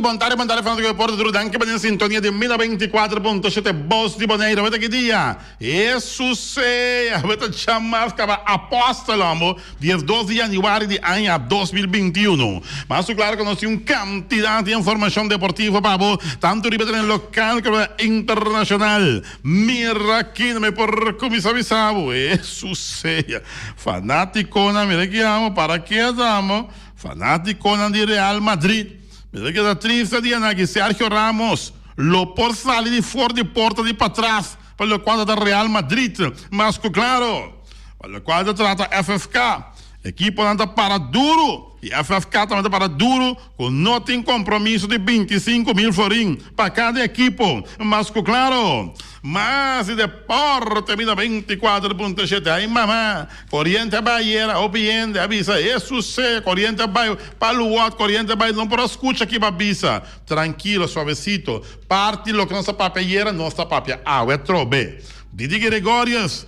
Bon tarde, bon tarde fanatico deporte tur danki pa den sintonia di Mila 24.7 Bos di Bonaire. Aweta ki dia? Jesus sea! Aweta djamas kaba apostel hombo, 12 di januari di aña 2021. Mas ku klaro ku nos tin un kantidat di informashon deportivo pa bo, tantu riba tren lokal komo internashonal. Mira aki no mi por kuminsá bisa bo, Jesus sea! Fanatikonan mira ki amo, para keda amo. Fanátikonan di Real Madrid mester keda triste dia aki Sergio Ramos lo por sali di for di porta di patras pa lokual ta Real Madrid. Mas ku klaro, pa lokual ta trata FFK, ekiponan ta para duru i FFK tambe ta para duru ku no tin kompromiso di 25,000 florin pa kada ekipo. Mas ku klaro. Mas di deporte bida 24.7 Ay mama, coriente a bay ayera, hopi hende a bisa Jesus sea, coriente a bay pa Luwot, coriente a bay, no por a scucha kiba bisa. Trankilo, suavecito, parti loke nos a papia ayera, nos ta papia awe atrobe. Didi Gregorius,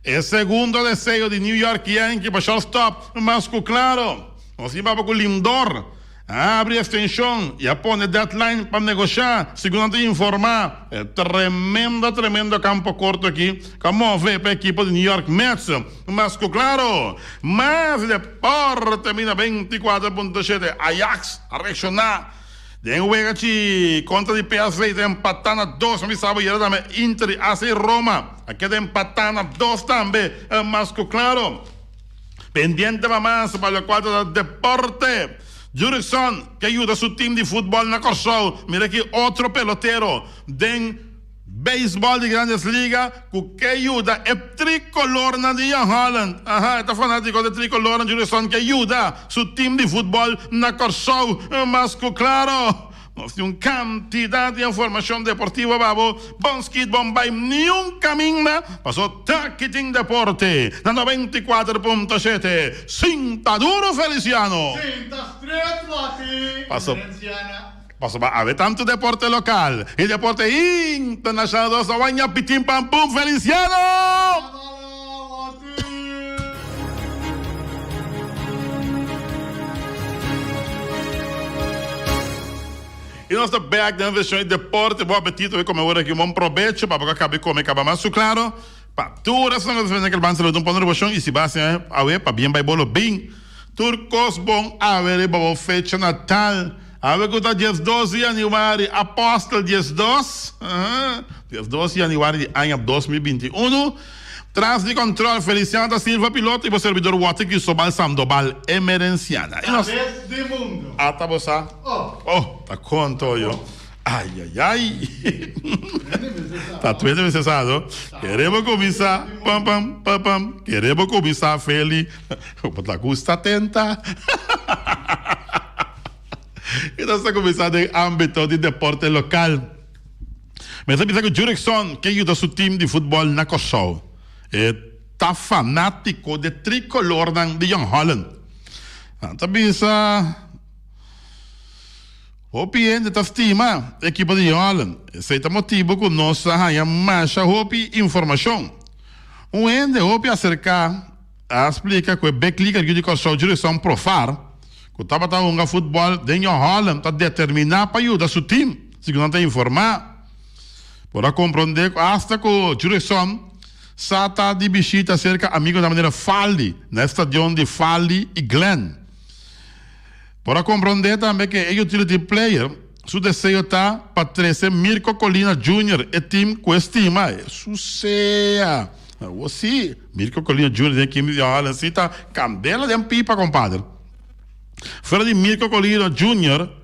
e segundo deseo di New York Yankee pa shortstop, mas cu claro, nos tin papia cu Lindor. A abri extension y a pone deadline pa negosha, segun nan ta informa. E tremendo, tremendo campo corto aki cu a move pa ekipo di New York Mets. Mas cu claro, mas deporte mina 24.7 Ajax a reacciona den wega chi contra di PSV ta empata na dos. Mi sa bo yera tambe Inter di AC Roma a keda empata na dos tambe. Mas cu claro. Pendiente pa mas pa locual ta deporte. Jurickson ke yuda su team di futbol na Corsou. Mira aki otro pelotero den beisbol di Grandes Liga cu ke yuda e tricolornan di Jong Holland. Aha, e ta fanatico di tricolornan. Jurickson ke yuda su team di futbol na Corsou. Mas cu claro. Nos tin un kantidat di informashon deportivo pa bo. Bon skit, bon bai, niun kaminda paso taki tin deporte na 94.7. Sinta duro Feliciano! Sinta stret waki Valenciana. Paso pa awe tantu deporte lokal i deporte internashonal nos a waña pitin pam pum Feliciano! Tabala waki. Y nos ta bek den version di deporte. Bon apetito e come ora aki. Un bon probecho pa bo ka caba e come caba mas su claro. Pa tur esnan cu ta spera kel ban saludo un pone riba shon y si ba haci awe pa bien bay bolo bin. Tur cos bon awe riba bo fecha natal. Awe cu ta 12 di januari, apostel 12, aha, 12 di januari di aña 2021. Tras di control Feliciano da Silva piloto y bo servidor Walter Cristobal Sandoval Emerenciana. Y nos. Cabes di mundo. Ata bo sa. Oh. Oh, ta conto yo. Ay, ay, ay. Ta twente veces sa, no? Queremos cuminsa, pam, pam, pam, pam. Queremos cuminsa, Feli. Bo ta gusta tenta. Y nos ta cuminsa den ambito di deporte local. Mester bisa ku Jurickson ke yuda su team di futbòl na Kòrsou. E ta fanátiko de trikolornan di Jong Holland. Nan ta bisa hopi hende ta stima e ekipo di Jong Holland. Esei ta motibu ku nos a haña masha hopi informashon. Un hende hopi aserká a splika ku e big leaguer yu di Kòrsou Jurickson Profar ku tabata hunga futbòl den Jong Holland ta determiná pa yuda su team. Segun nan ta informá, por a komprondé ku asta ku Jurickson sa ta di bishita serka amigonan manera Faldi na e stadion di Faldi i Glenn. Por a komprondé tambe ku e utility player su deseo ta pa trese Mirko Colina Junior e team ku e stima. Su sea! Awor sí, Mirko Colina Junior den ekipo di Holland sí ta kandela den pipa, kompadre. Fuera di Mirko Colina Junior.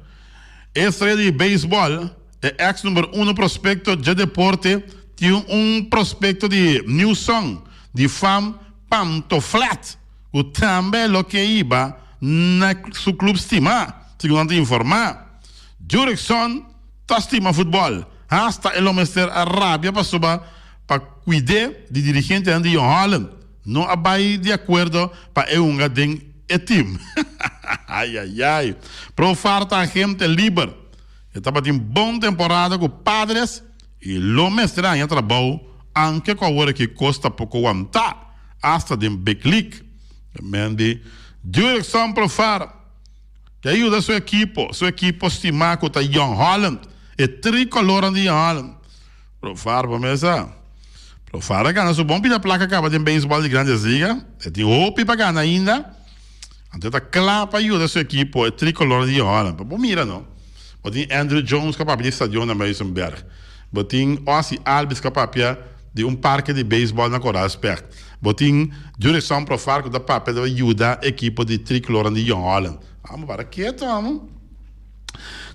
E estrella di beisbòl, e eks number uno prospekto dje deporte, tin un prospekto di New Song di fam Pantoflet, ku tambe lo ke hiba na su klub stimá, segun nan ta informá. Jurickson ta stima futbòl, hasta e lo mester a rabia pasobra pa kuid'é di dirigentenan di Jong Holland. No a bai di akuerdo pa e hunga den e tim. Ayayay. Profar ta agente liber. E tabatin bon temporada ku Padres i lo mester haña trabou anke ku awor aki kos ta poko wantá asta den Big League. Mendy Jurickson Profar. Ke a yuda su ekipo, su ekipo stimá ku ta Jong Holland, e trikolornan di Jong Holland. Profar bo mes sa. Profar a gana su bon pida plaka kaba den beisbòl di Grandes Liga. E tin hopi pa gana ainda. Anto e ta kla pa yuda su ekipo, e trikolornan di Jong Holland. Pero bo mira no. Bo tin Andruw Jones ku a papia di stadion na Muizenberg. Bo tin Ozzie Albies ku a papia di un parke di beisbòl na Koraal Specht. Bo tin Jurickson Profar ku ta papia di yuda ekipo di trikolornan di Jong Holland. Amo para ketu amo.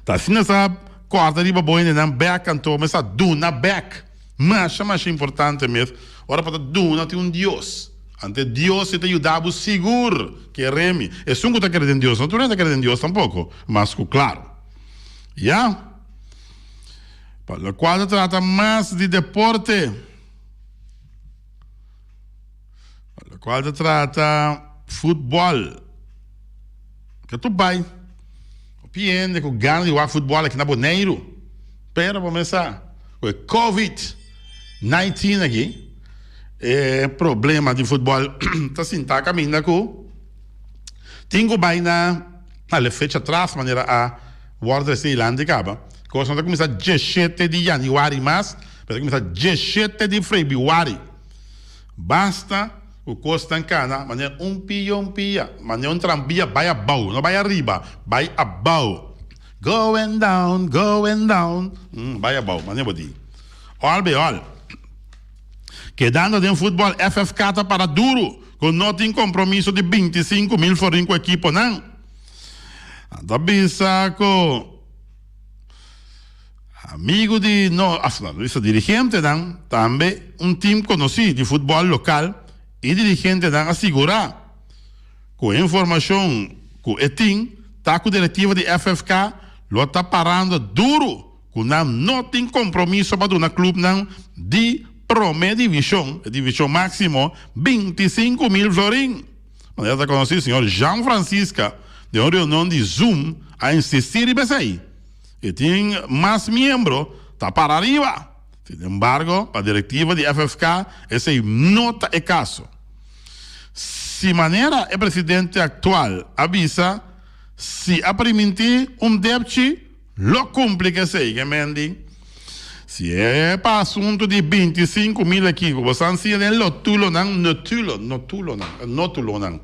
Ta asina sa kòrda riba bo hendenan bèk anto mes a duna bèk. Masha masha importante mes ora pa ta duna tin un Dios. Ante Dios si ta yuda bo sigur. Kere mi. Esun ku ta kere den Dios no tur hende ta kere den Dios tampoko. Mas ku klaro. Ya. Pa lokual ta trata mas di deporte. Pa lokual ta trata futbòl. Ke tur bai. Hopi hende ku gana di wak futbòl aki na Boneiru. Pero bo mes sa ku e covid 19 aki e problema di futbòl ta sinta kaminda ku tin ku bai na ale fecha atras manera a wòrdu trese dilanti kaba. Kosnan ta kuminsá diesshete di yanüari mas, pero ta kuminsá diesshete di febrüari. Basta ku kosnan kana manera un pia un pia, manera un tranvia bai abou, no bai ariba, bai abou. Going down, going down, bai abou, manera bo di. Òl be òl. Kedando den futbòl FFK ta para duru ku no tin kompromiso di 25,000 florin ku ekiponan. Nan ta bisa ku. Amigu di no, no bisa dirigentenan, tambe un tim konosí di futbòl lokal i dirigentenan a sigurá ku e informashon ku e tin ta ku direktiva di FFK lo ta parando duru ku nan no tin kompromiso pa duna klupnan di promé divishon, e divishon máksimo, 25,000 florin. Manera ta konosí, señor Jean Francisca den un reunion di Zoom a insistí riba esei. E tin mas miembro ta para ariba. Sin embargo, pa directiva di FFK esey no ta e caso. Si manera e presidente actual a bisa, si a priminti un depchi, lo cumpli cu esey. Ke men di? Si e pa asunto di 25,000 aki cu bo san siña den lotulonan, notulo, notulonan, notulonan,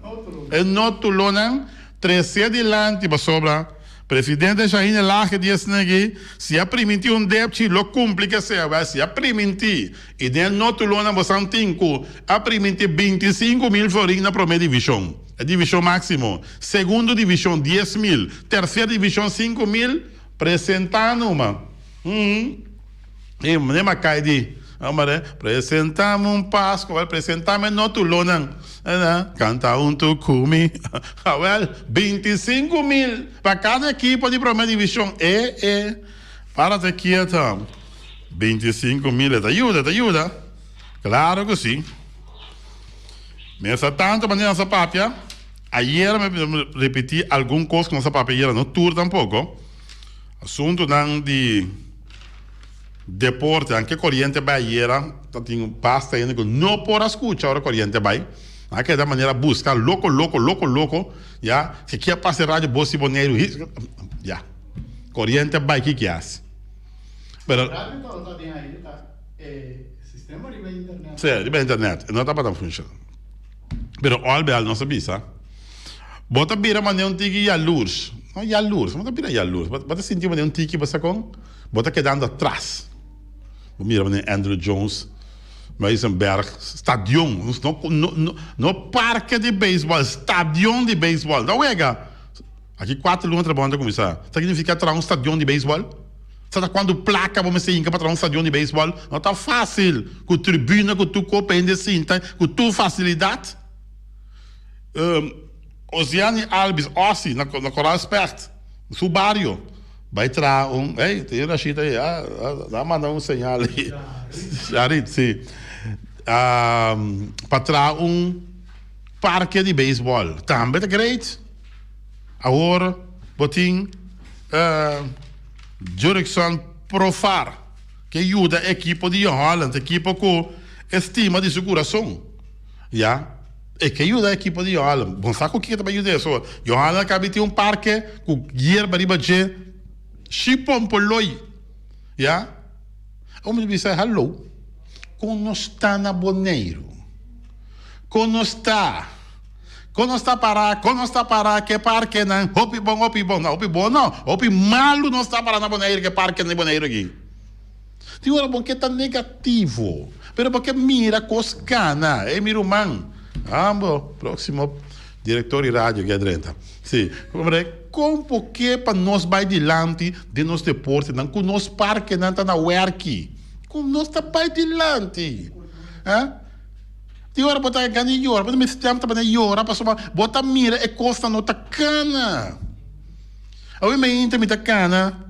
e notulonan trece dilanti pasobra Presidente Shahine Lage di esnan aki, si a primintí un depchi lo kumpli ke sea, wèl si a primintí i den e nótulonan bo san tin ku a primintí 25,000 florin na promé divishon, e divishon máksimo, segundo divishon 10,000, terser divishon 5,000, presentá numa. Hum. E manera a kai di, amare, presentame un Pascua, wel, presentame notulonan, canta hunto cu mi, awel, 25,000 pa cada ekipo di prome division, e, e, párate kieto, 25,000, e ta yuda, e ta yuda, claro cu si. Mesa tanto manera nos a papia, ayera mi repeti algun cos cu nos a papia ayera, no tur tampoco. Asuntunan di deporte, anke koriente bai ayera, ta tin basta hende ku no por a skucha ora koriente bai. Nan a keda manera buska loko loko loko loko ya si kia pasa e radio Bos di Boneiru hi ya koriente bai kiki hasi. Pero Radio tabata den aire ta e sistema riba internet. Si riba internet e no tabata funciona. Pero al bel nos a bisa bo ta bira manera un tiki yalurs. No yalurs, bo ta bira yalurs. Bo ta sinti manera un tiki bo sa kon bo ta kedando atras. Bo mira manera Andruw Jones, Muizenberg, stadion, no no no parke di beisbòl, stadion di beisbòl. Ta wega. Aki kuater luna trabou nan ta kuminsá. Sa significa traha un stadion di beisbòl? Sa ta kuantu plaka bo mester hinka pa traha un stadion di beisbòl? No ta fásil ku tribuna ku tur kopa hende sinta ku tur fasilidat. Oziani Albies, Ozzy, na Koraal Specht, su bario, bai traha un, ey, tin Rashid ahí, a manda un señal ahí. Sharit, si. Pa traha un parke di beisbòl. Tambe ta great. Awor bo tin Jurickson Profar ke yuda e ekipo di Jong Holland, ekipo ku e stima di su kurason. Ya. E ke yuda ekipo di Johan. Bon sa ku kiko ta bai yuda eso. Johan a kabi tin un parke ku yerba riba dje. Shi pompoloi. Ya. Ome ta bisa hallo. Kon nos ta na Boneiru? Kon nos ta? Kon nos ta para? Kon nos ta para ke parkenan? Hopi bon, hopi bon. No, hopi bon no. Hopi malu nos ta para na Boneiru ke parkenan di Boneiru aki. Tin ora bo ke ta negativo, pero bo ke mira kos gana. Ey mi ruman, ambo proximo director di radio ke a drenta. Si, hombre, kon bo ke pa nos bai dilanti den nos deportenan ku nos parkenan ta na werki? Kon nos ta bai dilanti? Ha? Tin ora bo ta gana di yora, bo ta mester tempu ta bana yora pasobra bo ta mira e kosnan no ta kana. Awe meinta mi ta kana.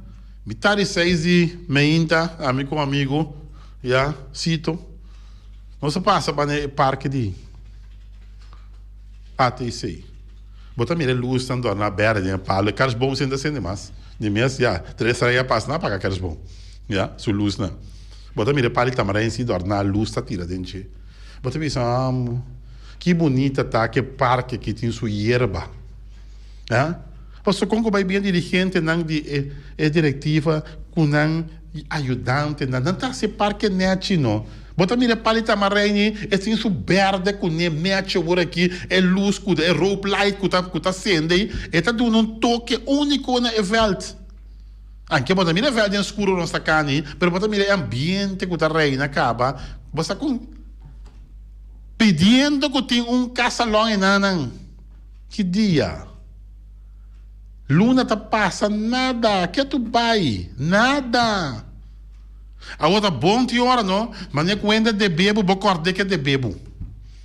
Mitad di seis di meinta, ami ku un amigu, ya, Sito, nos a pasa pa e parke di ATC. Bo ta mira e lusnan dòrna bèrdè den e palu, e kersboom sin ta sende mas. Di mes, ya, tres rei a pasa, nan a paga kersboom, ya, su lusnan. Bo ta mira e palu di tamarijn si dòrna, lus ta tira den dje. Bo ta bisa, amo, ki bunita ta ku e parke aki tin su yerba, ya. Pasobra kon ku bai bien dirigentenan di e direktiva ku nan ayudantenan, nan ta hasi parke nèchi no. Bo ta mira e pal di Tamarijn e tin su bèrdè kuné nèchi awor aki, e lus ku e rope light ku ta ku ta sende ei, e ta duna un toke úniko na e vèlt. Anke bo ta mira e vèlt den skuro nos ta kani, pero bo ta mira e ambiente ku ta reina kaba, bo sa kon pidiendo ku tin un kasalòn enanan. Ki dia? Luna ta pasa nada, ketu bai, nada. Awor ta bon tin ora no, mane ku hende debe bo, bo kòrd'é ke debe bo.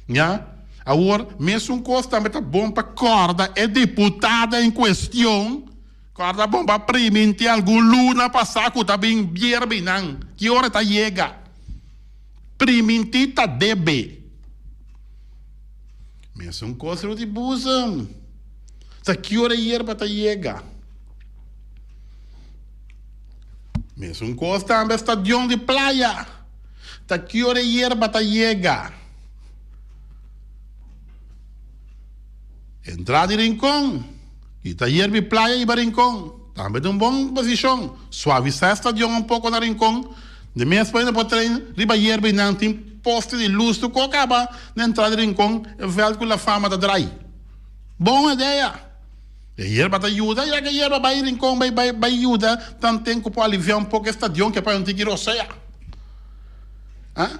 Ya? Awor, mesun kos tambe ta bon pa kòrda e diputada en kuestion, kòrda bon pa primintí algun luna pasá ku ta bin bierbi nan, ki ora ta yega? Primintí ta debe. Mesun kos lo di boezem. Ta ki ora yerba ta yega? Mesun kos tambe stadion di playa. Ta ki ora yerba ta yega? Entrada di Rincon, kita yerba i playa iba Rincon. Tambe ta un bon posishon. Suavisá e stadion un poko na Rincon. Di mes por hende por train riba yerba i nan tin poste di lus tur ko kaba na entrada di Rincon e veld ku La Fama ta drai. Bon idea! E yerba ta yuda ya ke yerba bai Rincon bai bai bai yuda tanten ku por alivia un poko e stadion ke pa un tiki rosea. Ah?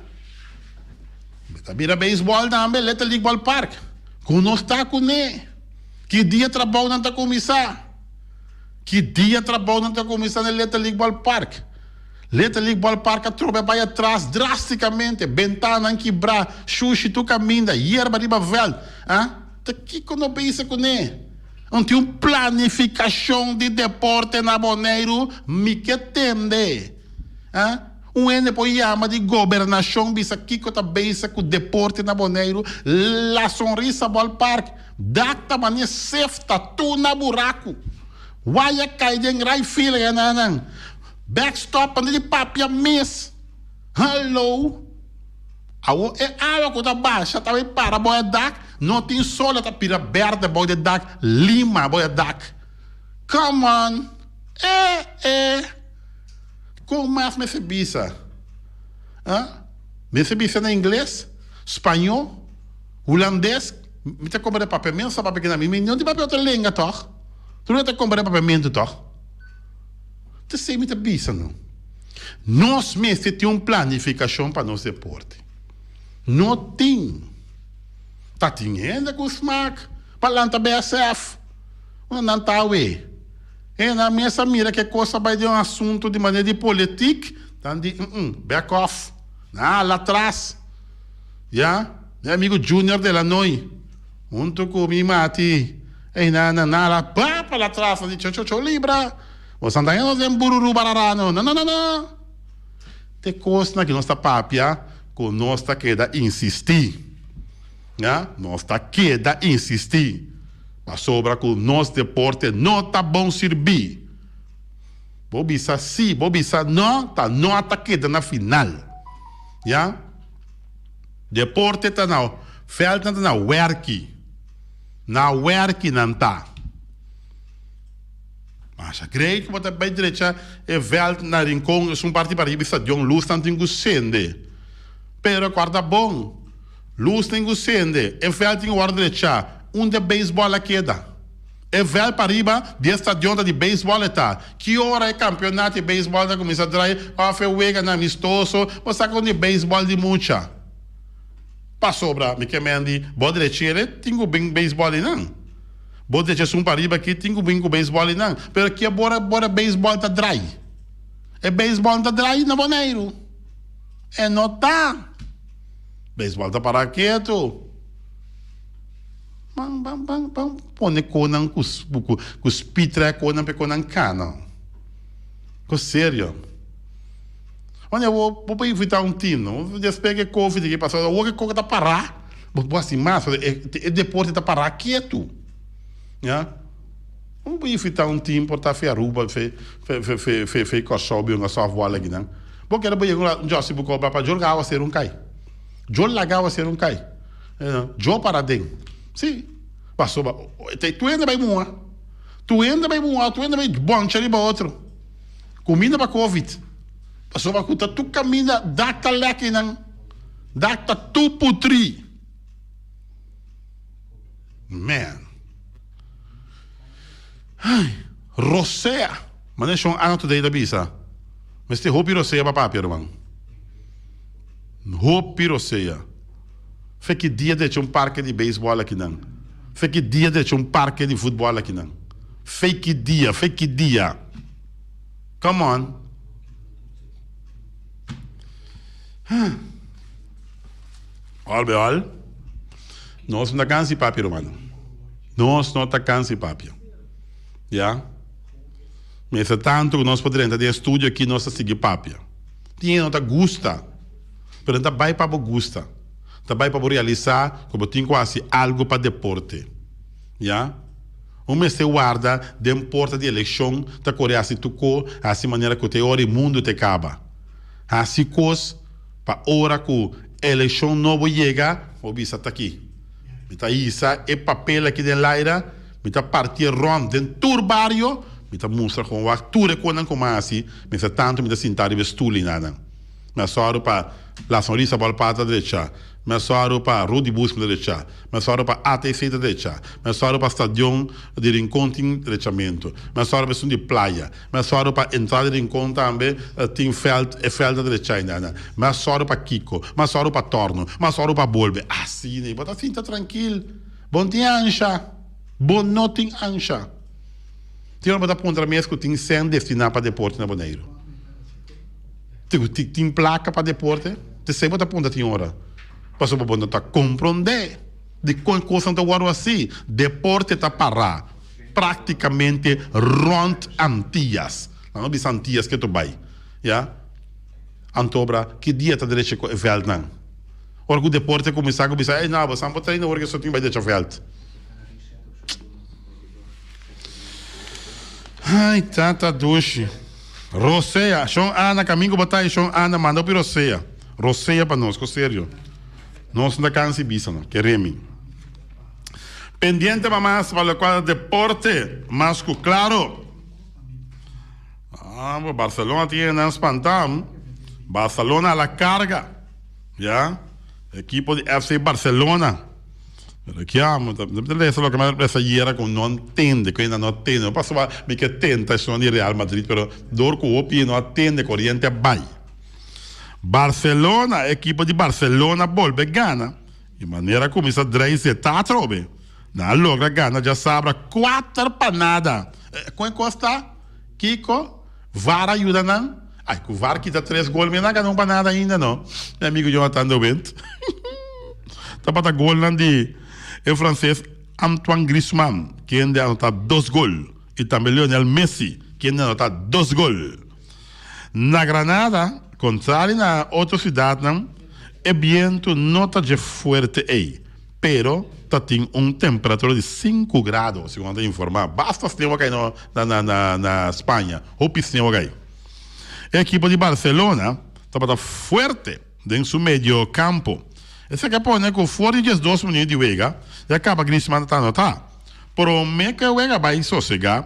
Mi ta bira beisbòl tambe, Little League Ballpark. Ku nos ta kuné? Ki dia trabounan ta kuminsá? Ki dia trabounan ta kuminsá na Little League Ballpark? Little League Ballpark a trobe bai atras drástikamente, bentanan kibrá, shushi tur kaminda, yerba riba vèlt. Ah? Ta kiko no bisa kuné? No tin un planifikashon di deporte na Boneiru? Mi ke tende. Ah? Un hende por yama di gobernashon bisa kiko ta bisa ku deporte na Boneiru? La Sonrisa Ballpark, dak ta mane sefta tur na buraku. Waya kai den right field nan. Backstop pa di papia mes. Hallo. Awor e awa ku ta basha ta bai para bou e dak, no tin sol e ta bira berde bou di e dak, lima bou e dak. Come on. Eh eh. Kon mas mester bisa? Ah? Mester bisa na ingles, spañó, hulandes? Mi ta komprende papiamentu sa papia kina mi no tin papia otro lenga tòg? Tur hende ta komprende papiamentu tòg? T'esei mi ta bisa no. Nos mester tin un planifikashon pa nos deporte. No tin. Ta tin hende ku smak pa lanta BSF. Unda nan ta awe? E nan mes a mira ku e kos a bai den un asuntu di manera di politik, nan di mm back off. Nan a hala atras. Ya, mi amigu Junior Delanoy huntu ku mi mati einan nan a hala pap hala atras. Nan di cho cho cho libra. Bo santa nos den bururu barara no. No no no no. Te kosnan ku nos ta papia ku nos ta keda insistí. Ya, nos ta keda insistí pasobra ku nos deporte no ta bon sirbí. Bo bisa sí, bo bisa no, ta no a ta keda na final. Ya. Deporte ta na. Vèltnan ta na wèrki. Na wèrki nan ta. Masha great ku bo ta bai drecha e vèlt na Rincon, esun parti pariba e stadion, lusnan tin ku sende. Pero kòrda bon, lus tin ku sende, e vèlt tin ku wòrdu drechá. Unda e beisbòl a keda? E vèlt pariba di e stadion ta di beisbòl e ta. Ki ora e kampionato di beisbòl ta kuminsá drai òf e weganan amistoso? Bo sa kon di beisbòl di mucha. Pasobra mi ke men di bo drech'e tin ku bin beisbòl einan. Bo drecha esun pariba aki tin ku bin ku beisbòl einan. Pero ki ora ora beisbòl ta drai? E beisbòl no ta drai na Boneiru. E no ta. Beisbòl ta para ketu. Ban ban ban ban pone konan ku ku speed track konan pa e konan kana. Ko serio. Wanneer bo bo por invita un team no despues ke covid aki pasa awor ke koko ta para bo por hasi mas pasobra e e deporte ta para ketu ya bo por invita un team por ta fe Aruba fe fe fe fe fe Kòrsou bin hunga softball akinan bo kere bo yega un rato djòsi bo kobra pa djor gawa ser un kai djor laga awa ser un kai djor para den si pasobra tur hende bai muha tur hende bai muha tur hende bai bòncha riba otro. Kuminda pa covid. Pasobra ku ta tur kaminda dak ta lek einan. Dak ta tur putri. Man. Ai, rosea. Manera shon Ana today ta bisa. Mester hopi rosea pa papia, ruman. Hopi rosea. Fe ki dia drecha un parke di beisbòl akinan. Fe ki dia drecha un parke di futbòl akinan. Fe ki dia, fe ki dia. Come on. Al bij al, nos no ta kansa di papia, rumannan. Nos no ta kansa di papia. Ya. Mester tantu ku nos por drenta den e studio aki nos ta sigui papia. Tin hende no ta gusta. Pero no ta bai pa bo gusta. Ta bai pa bo realisá ku bo tin ku hasi algu pa deporte. Ya. Un mester warda den porta di elekshon ta kore hasi tur ko, hasi manera ku te ora i mundu te kaba. Hasi kos pa ora ku elekshon nobo yega, bo bisa ta aki. Mi ta hisa e papel aki den laira, mi ta partié rònt den tur bario, mi ta mustra kon wak tur e konan ku mi a hasi, mester tantu mi ta sinta riba e stul einan. Mi a sòru pa La Sonrisa Bòlpar ta drecha. Mi a sòru pa Rudy Busman ta drecha. Mi a sòru pa ATC ta drecha. Mi a sòru pa Stadion di Rincon tin drechamentu. Mi a sòru pa esun di Playa. Mi a sòru pa entrada di Rincon tambe tin vèlt, e vèlt ta drecha ainda. Mi a sòru pa Kiko. Mi a sòru pa Tòrno. Mi a sòru pa bolbe. Asina, bo ta sinta trankil. Bo no tin ansha. Bo no tin ansha. Tin ora bo ta puntra mes ku tin sèn destiná pa deporte na Boneiru. Tin plaka pa deporte? T'esei bo ta puntra tin ora. Pasobra bo no ta komprondé dikon e kosnan ta wòrdu hasi. Deporte ta pará praktikamente rònt Antias. Nan no bisa Antias ke to bai. Ya. Antobra ki dia ta drecha ku e vèltnan? Ora ku deporte kuminsá ku bisa, ey no, bo san bo traina ora ke so tin bai drecha vèlt. Ay tata dushi. Rosea, shon Ana, kamin ku bo ta ei shon Ana, manda hopi rosea. Rosea pa nos, ku serio. Nos no ta kansa di bisa no, kere mi. Pendiente pa mas pa lokual ta deporte, mas ku klaro. Ah, bo Barcelona tin nan spanta. Barcelona a la carga. Ya, ekipo di FC Barcelona. Pero kia, mi ta lesa loke mi a lesa ayera ku no ntende, ku no tende. No pasobra mi ke tenta esun di Real Madrid, pero dor ku hopi no a tende, koriente a bai. Barcelona, ekipo di Barcelona bolbe gana i manera kuminsá drei zeta atrobe. Nan a logra gana djasabra kuater pa nada. Kon e kos ta? Kiko? VAR a yuda nan? Ay, ku VAR kita tres gol mi no a gana un pa nada ainda no. Mi amigo Jonathan de Wind. Tabata golnan di e frances Antoine Griezmann, kende a anota dos gol, i tambe Lionel Messi, kende a anota dos gol. Na Granada, kontrali na otro siudatnan, e bientu no ta dje fuerte ei. Pero ta tin un temperatura di sinku grado, segun nan ta informa. Basta sneu a kai na Spaña, hopi sneu a kai. E ekipo di Barcelona tabata fuerte den su medio campo. Esaki a pone ku for di 12 minuut di wega ya kaba Griezmann ta anotá. Promé ku e wega bai sosegá,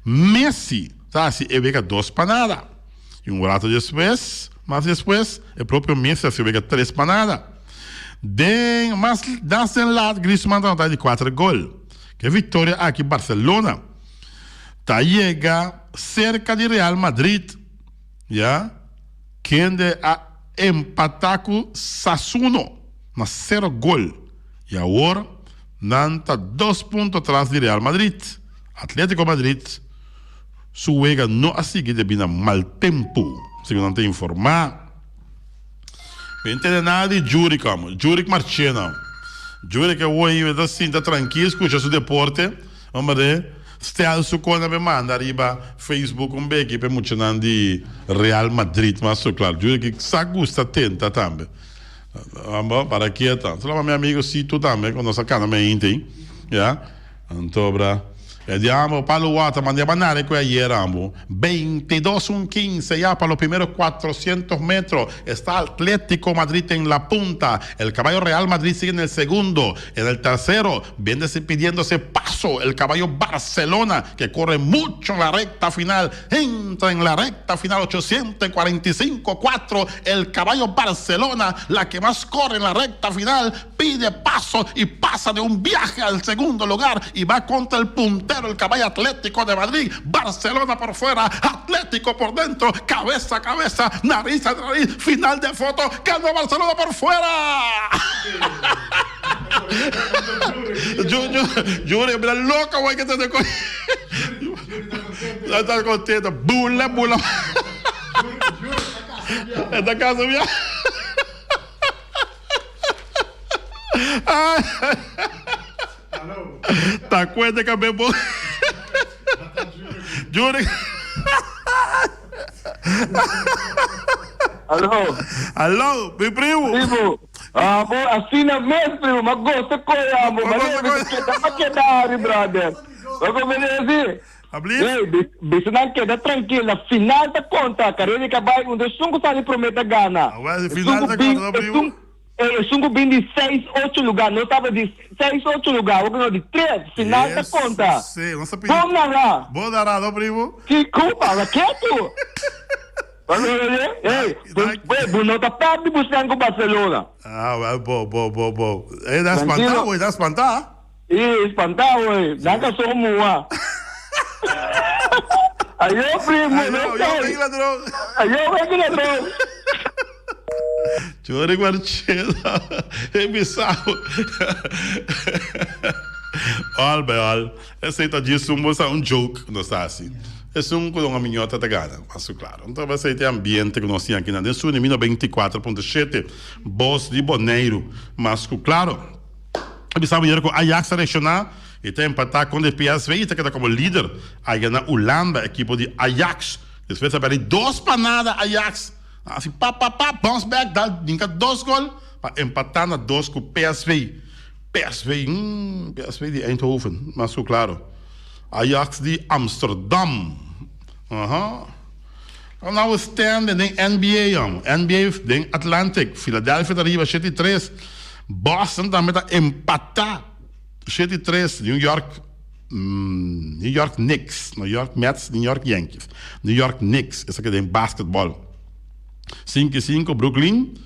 Messi ta hasi e wega dos pa nada. I un rato despues, mas despues, e propio Messi a hasi e wega tres pa nada. Den mas das den lat Griezmann ta anotá di kuater gol. Ku e viktoria aki Barcelona ta yega serka di Real Madrid, ya kende a empatá ku Sassuno na sero gol i awor nan ta dos punto tras di Real Madrid. Atletico Madrid su wega no a sigui debí na mal tempu, segun nan ta informá. Mi no tende nada di Jurick amo. Jurick Marchena. Jurick e woi ta sinta trankil skucha su deporte. Hombre, stel su kona be manda riba Facebook un beki p'e muchanan di Real Madrid mas su klar. Jurick sa gusta tenta tambe. Amo, para kieta. Solo mi amigo Sito tambe ku nos a kana meinte ei. Ya. Anto bra. E di amo pa lo wata manda e banare cu ayer amo. 22 un 15 ya pa lo primero 400 metro está Atletico Madrid en la punta. El caballo Real Madrid sigue en el segundo. En el tercero viene pidiéndose paso el caballo Barcelona que corre mucho en la recta final. Entra en la recta final 845-4 el caballo Barcelona la que más corre en la recta final pide paso y pasa de un viaje al segundo lugar y va contra el puntero, el caballo Atlético de Madrid. Barcelona por fuera, Atlético por dentro, cabeza a cabeza, nariz a nariz, final de foto, ganó Barcelona por fuera. Yo, yo, yo, mira loco, güey, que te Está contento. Bula, bula. Esta casa, mira. Ta cuenta que me bo. Juri. Aló. Aló, mi primo. Primo. Ah, bo, asina mes, primo. Ma gosta koe amo. Ma le, keda, ma keda, Harry, brother. Ma come desi? Ablis? Hey, bisa nan keda trankil. Na final ta konta. Karera di kabai unda esun ku sali promé ta gana. Ah, well, final ta konta, no, primo? Esun ku bin di seis, ocho lugá. No tabata di seis, ocho lugá. Awor ku no di tres. Final ta konta. Sí, nos ta pidi. Bon nará. Bon nará, no, primo? Kiko, para ketu. Hey, bo no ta pèrdè busnan ku Barcelona. Ah, well, bo, bo, bo, bo. E ta spantá, e ta spantá. Ih, spantá hoy. Nan ka so mua. Ayo, primo, Ayo, no ayo, sei. venga ladrón. Ayo, venga ladrón. Chori Marchena, e bisao. Al bij al, esei ta djis un bo sa un joke ku nos ta hasi. Esun ku don Amiñota ta gana, mas ku klaro. Anto esei ta e ambiente ku nos tin aki na den Suni 94.7, Bos di Boneiru, mas ku klaro. A bisa manera ku Ajax a reakshoná i ta empatá kontra PSV i ta keda komo lider aya na Hulanda. Ekipo di Ajax despues a pèrdè dos pa nada Ajax a hasi pa pa pa bounce back dal hinka dos gol pa empatá na dos ku PSV. PSV hmm PSV di Eindhoven mas ku klaro Ajax di Amsterdam aha. Now we stand den NBA jong. NBA den Atlantic. Philadelphia ta riba shete i tres. Boston tambe ta empata shete i tres. New York New York Knicks, New York Mets, New York Yankees. New York Knicks esaki den basketball. Sinku i sinku Brooklyn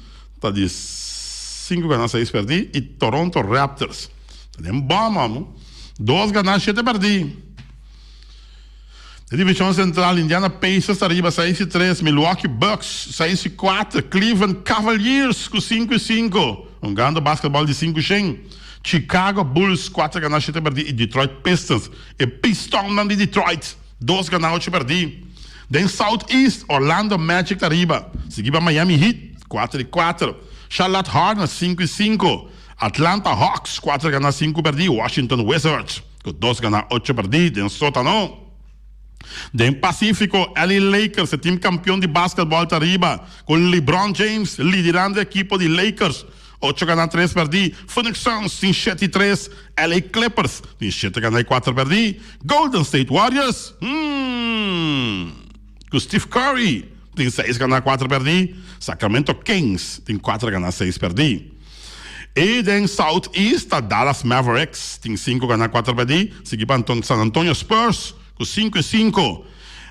ta di sinku gana seis perdi i Toronto Raptors ta den bòm amo. Dos gana shete perdi. Den divishon sentral, Indiana Pacers ta riba seis i tres, Milwaukee Bucks seis i kuater, Cleveland Cavaliers ku sinku i sinku, hungando basketbal di sinku shen, Chicago Bulls kuater ganá shete pèrdí i Detroit Pistons, e Pistonnan di Detroit, dos ganá ocho pèrdí. Den South East, Orlando Magic ta riba, sigui pa Miami Heat kuater i kuater, Charlotte Hornets sinku i sinku, Atlanta Hawks kuater ganá sinku pèrdí, Washington Wizards. Ku dos ganá ocho pèrdí den sótano. Den Pasífiko, LA Lakers, e tim kampion di basketbòl ta riba, ku LeBron James liderando e ekipo di Lakers, ocho ganá tres pèrdí. Phoenix Suns tin shete i tres, LA Clippers tin shete ganá i kuater pèrdí. Golden State Warriors, hmm, ku Steve Curry tin seis ganá kuater pèrdí. Sacramento Kings tin kuater ganá seis pèrdí. I den South East ta Dallas Mavericks tin sinku ganá kuater pèrdí, sigui pa San Antonio Spurs ku sinku i sinku.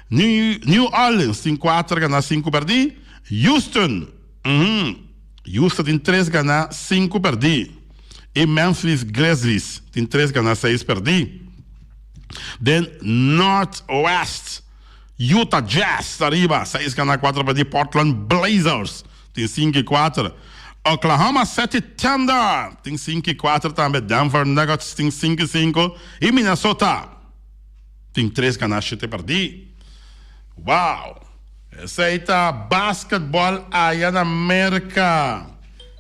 New Orleans tin kuater ganá sinku pèrdí. Houston, Houston tin tres ganá sinku pèrdí. I Memphis Grizzlies tin tres ganá seis pèrdí. Den North West, Utah Jazz ta riba, seis ganá kuater pèrdí. Portland Blazers tin sinku i kuater. Oklahoma City Thunder tin sinku i kuater tambe. Denver Nuggets tin sinku i sinku i Minnesota tin tres ganá shete pèrdí. Wow! Esei ta basketball aya na Merka.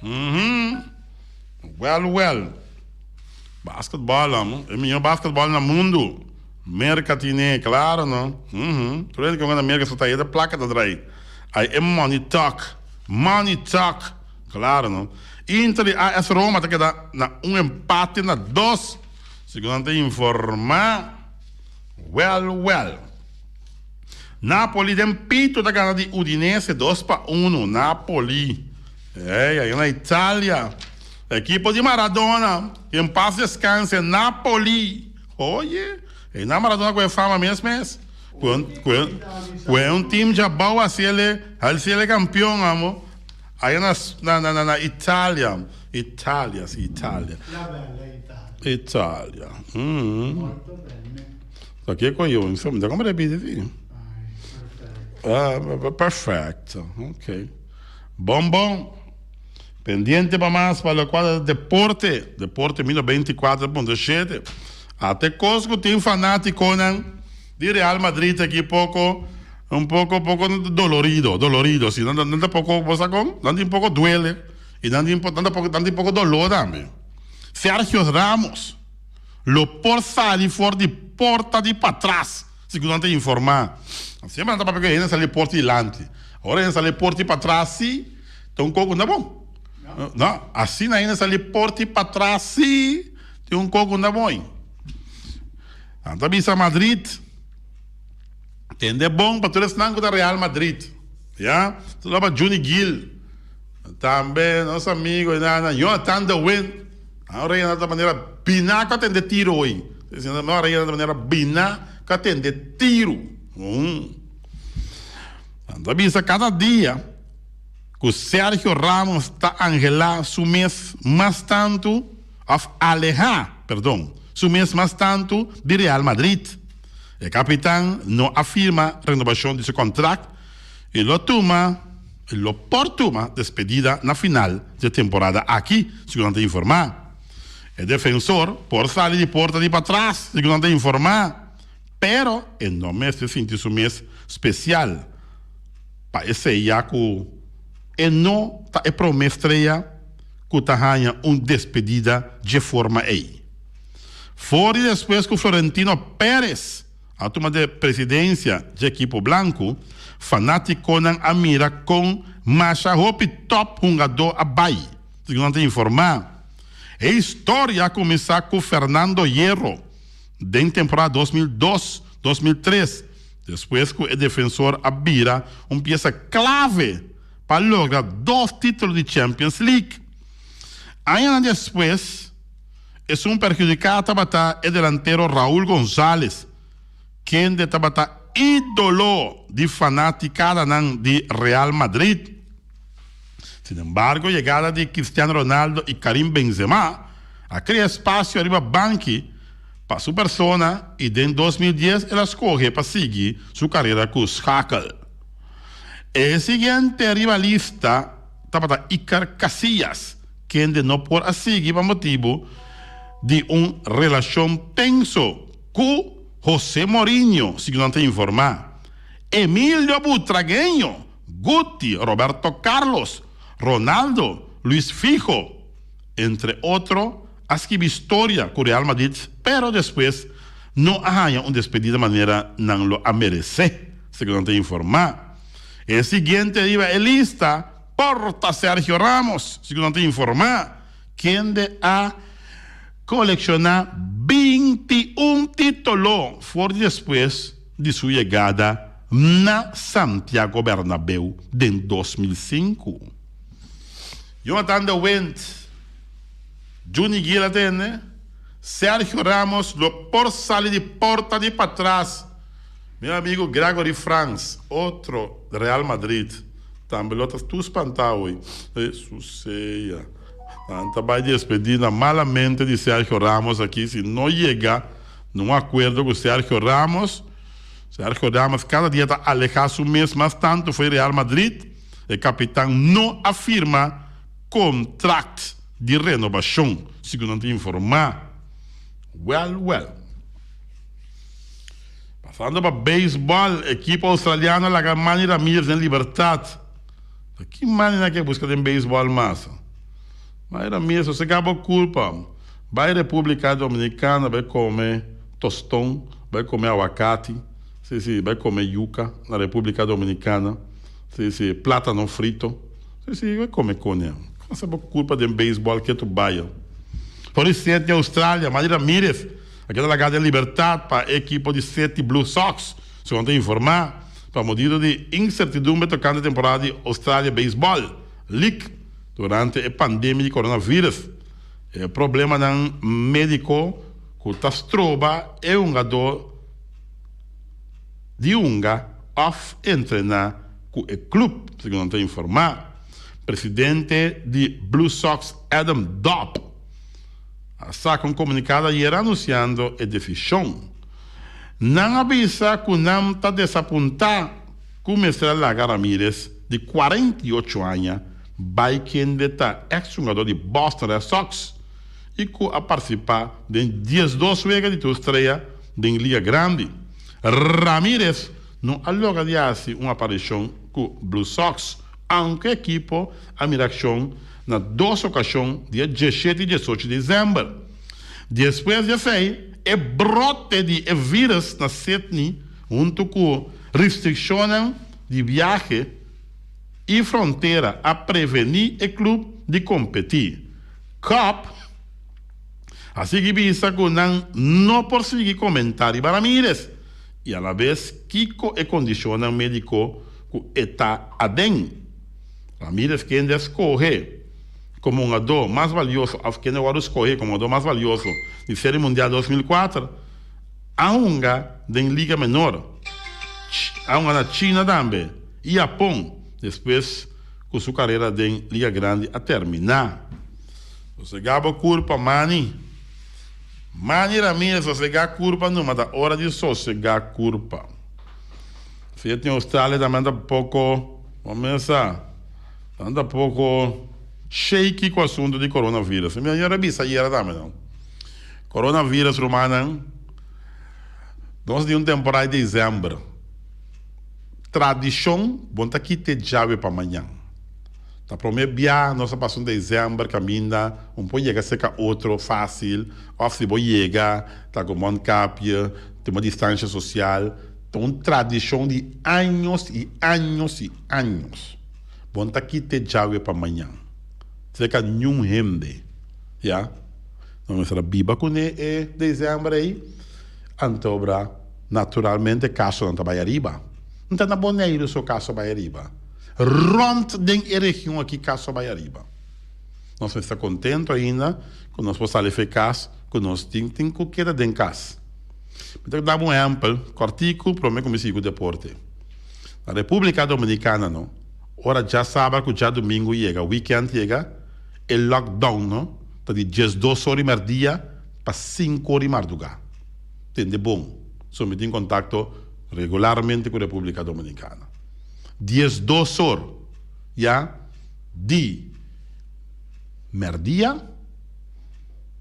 Uhum. Well well. Basketball amo. E mihó basketball na mundu. Merka tine, klaro no. Uhum. Tur hende ku na Merka so ta e plaka ta drai. Ai e money talk. Money talk. Klaro no. Inter di AS Roma ta keda na un empate na dos. Segun nan ta informa. Well well. Napoli den pito ta gana di Udinese dos pa uno. Napoli. Ey, aya na Italia. Ekipo di Maradona. Que en paz descanse. Napoli. Oye, ey na Maradona cu e fama mes mes. Cu cu un team djabao haci el haci el campeon amo. Aya na na na na Italia. Italia, si Italia. La bella Italia. Italia. Molto bene. Sa kiko yo? Mi ta como repiti si. Ay, perfecto. Ah, perfecto. Ok. Bon bon. Pendiente pa mas pa locual ta deporte. Deporte mil 24.7. Ate cos cu tin fanaticonan di Real Madrid aki poco un poco poco dolorido, dolorido si. Nan ta poco bo sa con? Nan tin poco duele y nan tin nan ta poco nan tin poco dolor tambe. Sergio Ramos lo por sali for di porta di patras, segun nan ta informa. Semper nan ta papia cu e hende sali porta dilanti. Ora e hende sali porta di patras si, ta un coco no bon. No, asina e hende sali porta di patras si, tin un coco no bon. Nan ta bisa Madrid, tende bon pa tur esnan cu ta Real Madrid. Ya, tur pa Juni Gil, tambe nos amigo Jonathan de Wind. Nan reina ta manera biná ku a tende tiro hoy. Nan reina ta manera biná ku a tende tiro. Nan ta bisa kada dia ku Sergio Ramos ta anhelá su mes mas tantu òf alehá, perdon, su mes mas tantu di Real Madrid. E kapitan no a firma renobashon di su kontrakt i lo tuma. E lo por tuma despedida na final dje temporada aki, segun nan ta informá. E defensor por sali di porta di patras, segun nan ta informá, pero e no mester sinti su mes spesial pa esei ya ku e no ta e promé strea ku ta haña un despedida dje forma ei. For di despues ku Florentino Perez A tuma de presidencia dje ekipo blanco, fanaticonan a mira con masha hopi top hungador a bay, segun nan ta informa. E historia a cuminsa cu Fernando Hierro den temporada 2002, 2003, despues cu e defensor a bira un pieza clave pa logra dos titulo di Champions League. Añanan despues, Esun perhudiká tabata e delantero Raul Gonzalez, kende tabata ídolo di fanatikadanan di Real Madrid. Sinembargo, yegada di Cristiano Ronaldo i Karim Benzema a krea espasio riba banki pa su persona i den 2010 el a skohe pa sigui su karera ku Schakel. E siguiente riba lista tabata Iker Casillas. Kende no por a sigui pa motibu di un relashon tenso ku José Mourinho, segun nan ta informá. Emilio Butragueño, Guti, Roberto Carlos, Ronaldo, Luis Figo, entre otro, a skibi storia ku Real Madrid pero despues no a haña un despedida manera nan lo a meresé, segun nan ta informá. E siguiente riba e lista. Por ta Sergio Ramos, segun nan ta informá, kende a kolekshoná 21 titulo for di despues di su yegada na Santiago Bernabéu den 2005. Jonathan de Wind. Juni Gil a tende, Sergio Ramos lo por sali di porta di patras. Mi amigo Gregory Franks, otro Real Madrid, tambe lo ta tur spantá hoy. Susea. Nan ta bai despedí na malamente di Sergio Ramos aki si no yega na un akuerdo ku Sergio Ramos. Sergio Ramos kada dia ta alehá su mes mas tantu fo'i Real Madrid. E kapitan no a firma kontrakt di renobashon, segun nan ta informá. Wèl, wèl. Pasando pa beisbòl, ekipo australiano a laga Manny Ramirez den libertat. Ta ki Manny nan ke buska den beisbòl mas? Manny Ramirez, sosegá bo kulpa. Bai Repúblika Dominikana bai kome toston, bai kome awakati, si, si, bai kome yuka na Repúblika Dominikana, si, si, plátano frito. Si, si, bai kome kone. Kòsa bo kulpa den beisbòl ke tu bai. For di Sydney, Australia, Manny Ramirez a keda lagá den libertat pa e ekipo di Sydney Blue Sox, segun ta informá, pa motibu di insertidumbre tokante temporada di Australia Baseball League durante e pandemia di coronavirus. E problemanan médiko ku ta stroba e hungadó di hunga òf entrená ku e klup, segun nan ta informá. Presidente di Blue Sox Adam Dobb a saka un komunikado ayera anunsiando e desishon. Nan a bisa ku nan ta desapuntá ku mester a laga Ramirez di 48 aña bai kende ta eks hungadó di Boston Red Sox i ku a partisipá den 12 wega di tur strea den Liga Grandi. Ramirez no a logra di hasi un aparishon ku Blue Sox, aunke ekipo a mira akshon na dos okashon dia 17 i 18 di desèmber. Despues di esei, e brote di e vírus na Sydney huntu ku restrikshonnan di biahe i frontera a prevení e klup di kompetí. Cup a sigui bisa ku nan no por sigui komentá riba Ramirez i alabes kiko e kondishonnan médiko ku e ta aden. Ramirez kende a skohe komo hungadó mas balioso òf kende a wòrdu skohe komo hungadó mas balioso di Serie Mundial 2004 a hunga den Liga Menor, a hunga na China tambe i Japon despues ku su karera den Liga Grandi a terminá. Sosegá bo kurpa Manny. Manny Ramirez sosegá kurpa numa ta ora di sosegá kurpa. Si tin Australia tambe ta poko bo mesa nan ta poko shaky ku asuntu di coronavirus. Mi a bisa ayera tambe no. Coronavirus rumannan nos tin un temporada di december. Tradishon bo ta kite djawe pa mañan. Ta prome bia nos a pasa un december kaminda un por yega serka otro fácil òf si bo yega ta ku mondkapje tin bo distansha sosial. Ta un tradishon di años i años i años. Bo no ta kite djawe pa mañan. Serka niun hende. Ya. Nos mester a biba kuné e december ei. Anto bra, naturalmente kasonan ta bai ariba. No ta na Boneiru so kaso a bai ariba. Rònt den e region aki kaso a bai ariba. Nos mester ta kontentu ainda ku nos por sali for e kas ku nos tin tin ku keda den kas. Mi ta daba un ehèmpel kòrtiku promé ku mi sigui ku deporte. Na Repúblika Dominikana no, ora djasabra ku djadumingu yega, wikènt yega, e lockdown no ta di 12 or di mèrdia pa sinku or di mardugá. Tende bon, so mi tin kontakto regularmente ku Repúblika Dominikana. 12 or ya di mèrdia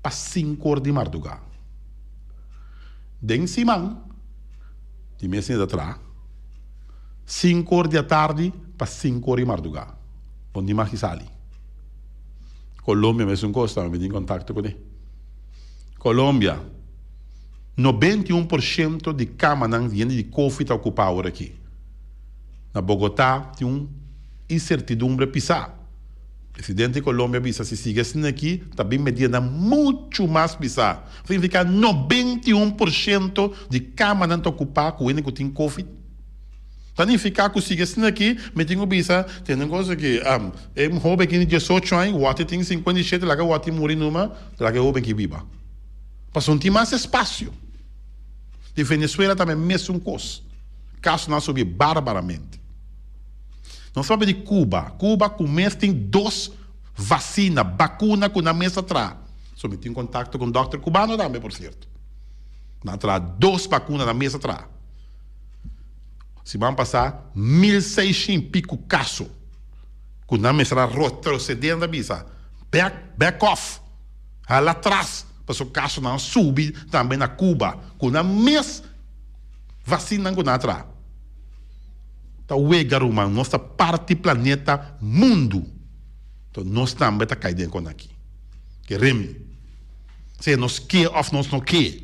pa sinku or di mardugá. Den siman di mes ta traha 5 or di atardi pa 5 or di mardugá. Bo ni mag sali. Colombia mesun kos tambe mi tin kontakto kuné. Colombia, 91% di kamanan di hende di covid ta okupá awor aki. Na Bogotá tin un insertidumbre pisá. Presidente di Colombia bisa si sigui asina aki ta bin medidanan muchu mas pisá. Significa 91% di kamanan ta okupá ku hende ku tin covid. Ta nifiká ku sigui asina aki, mi tin ku bisa, tende un kos aki, e hoben ki tin diesocho aña, wòrdu tin 57, laga wòrdu muri numa, laga e hoben ki biba. Pasobra no tin mas espasio. Di Venezuela tambe mesun kos. Kasonan a subi barbaramente. Nos papia di Cuba. Cuba ku mes tin dos vasina, bakuna ku nan mes a traha. So mi tin kontakto ku un dòkter kubano tambe por sierto. Nan a traha dos bakuna nan mes a traha. Siman pasá 1600 i piku kaso ku nan mester a retroseder nan ta bisa back back off hala atras pasobra kasonan a subi tambe na Cuba ku nan mes vasinnan ku nan a traha. Ta wega ruman nos ta parti planeta mundu enton nos tambe ta kai den kon aki ke remi sea nos ke of nos no ke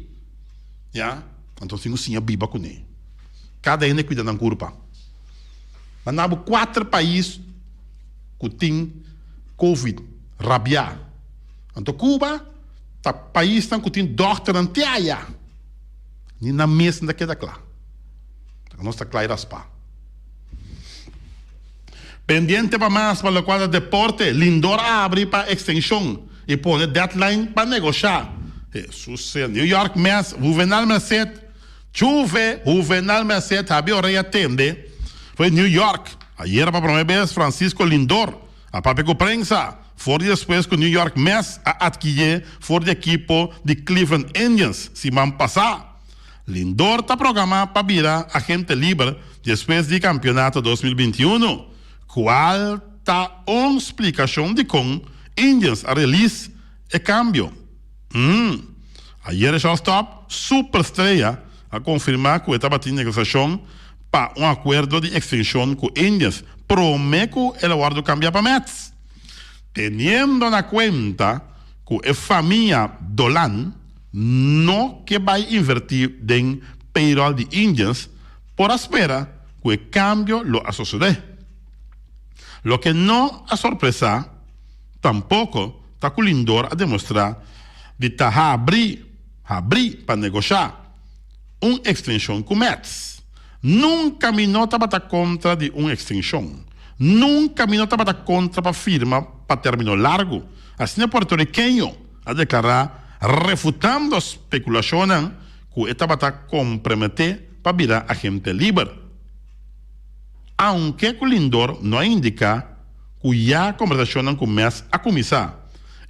ya anto nos tin ku siña biba kune kada hende kuida nan kurpa manda bo kuater pais ku tin covid rabia anto Cuba ta paisnan ku tin dòkternan te aya ni nan mes no ta keda kla. Nos ta kla i raspá. Pendiente pa mas pa lokual ta deporte, Lindor a abri pa ekstenshon i pone deadline pa negoshá. Hesus sea New York Mets, Juvenal Merced, Juve, Juvenal Merced, Habi Orea tende for New York. Ayera pa prome bes Francisco Lindor a papia ku prensa for di despues ku New York Mets a atkiye for di ekipo di Cleveland Indians siman pasá. Lindor ta programá pa bira agente liber despues di kampionato 2021, kual ta un splikashon dikon Indians a release e kambio. Hmm. Ayer e shortstop superstrea a konfirmá ku e tabatin negosiashon pa un akuerdo di ekstenshon ku Indians promé ku el a wòrdu kambiá pa Mets. Teniendo na kuenta ku e famia Dolan no ke bai invertí den payroll di Indians, por a spera ku e kambio lo a sosodé. Loke no a sorpresá tampoko ta ku Lindor a demostrá di ta habrí habrí pa negoshá un ekstenshon ku Mets. Nunka mi no tabata kontra di un ekstenshon. Nunka mi no tabata kontra pa firma pa término largu, asina e puertorikeño a deklará refutando spekulashonnan ku e tabata komprometé pa bira agente liber. Aunke ku Lindor no a indiká ku ya kombersashonnan ku Mets a kuminsá,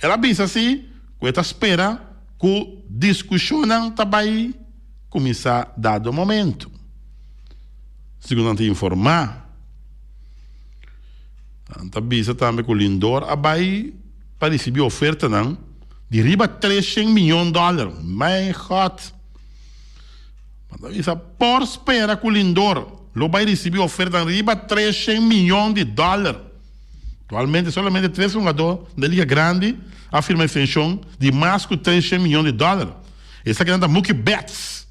el a bisa si ku e ta spera ku diskushonnan ta bai kuminsá dado momento. Segun nan ta informá, nan ta bisa tambe ku Lindor a bai pa risibí ofertanan di riba 300 miyon dòler. Mijn God! Nan ta bisa por spera ku Lindor lo bai risibí ofertanan riba 300 miyon di dòler. Aktualmente solamente tres hungadó den Liga Grandi a firma ekstenshon di mas ku 300 miyon di dòler. Esakinan ta Mookie Betts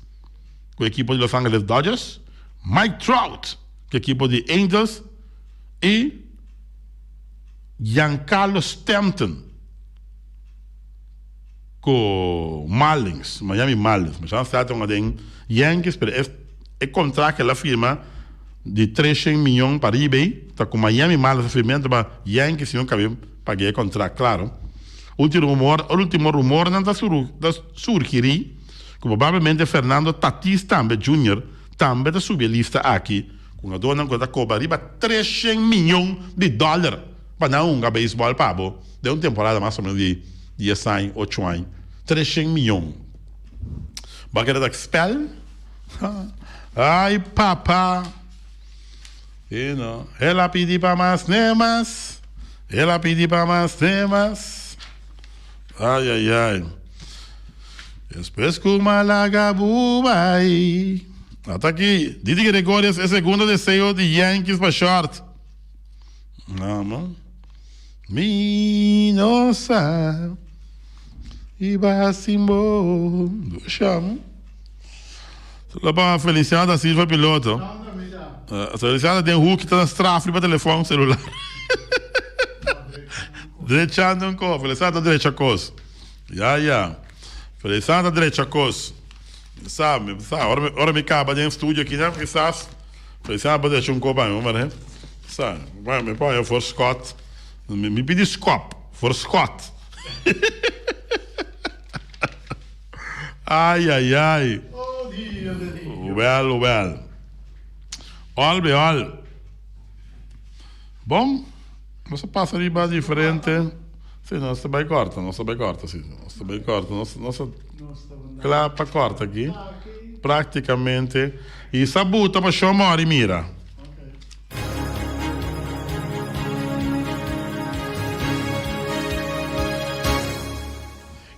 ku ekipo di Los Angeles Dodgers, Mike Trout ku ekipo di Angels i Giancarlo Stanton ku Marlins, Miami Marlins. Masha Stanton a den Yankees pero e kontrakt ku el a firma di 300 miyon pa riba ei ta ku Miami Marlins a firma anto pa Yankees no kabe paga e kontrakt klaro. Ultimo rumor, ultimo rumornan ta surgiri ku probablemente Fernando Tatis tambe Junior tambe ta subi e lista aki ku hungadornan ku ta kobra riba 300 miyon di dòler pa nan hunga beisbòl pa bo den un temporada mas o menos di dies aña, ocho aña. 300 miyon. Bo a keda ta spèl? Ay papa! You know, el a pidi pa mas ne mas, el a pidi pa mas ne mas. Ay ay ay. Despues ku Malaga bu bai. Ata aki, Didi Gregorius e segundo deseo di Yankees pa short. Namo. Mi no sa iba sin bo. Dusham. Solo pa Feliciano da Silva piloto. Feliciano den hoek ta na straf riba telefon celular. Drechando un kos. Feliciano ta drecha kos. Ya ya. Feliciano ta drecha kos. Mi sa, mi sa. Ora mi, ora mi kaba den studio aki nan kisas. Pensaba pa decha un kop ami, mare. Sa, mi pone voorschot. Mi pidi skop, voorschot. Ai, ai, ai. Wel, wel. Al bij al. Bon, nos a pasa riba diferente. Si, nos ta bai korta, nos ta bai korta, si. Nos ta bai korta, nos, nos ta kla pa korta aki. Praktikamente. I sa buta pa shon mori mira.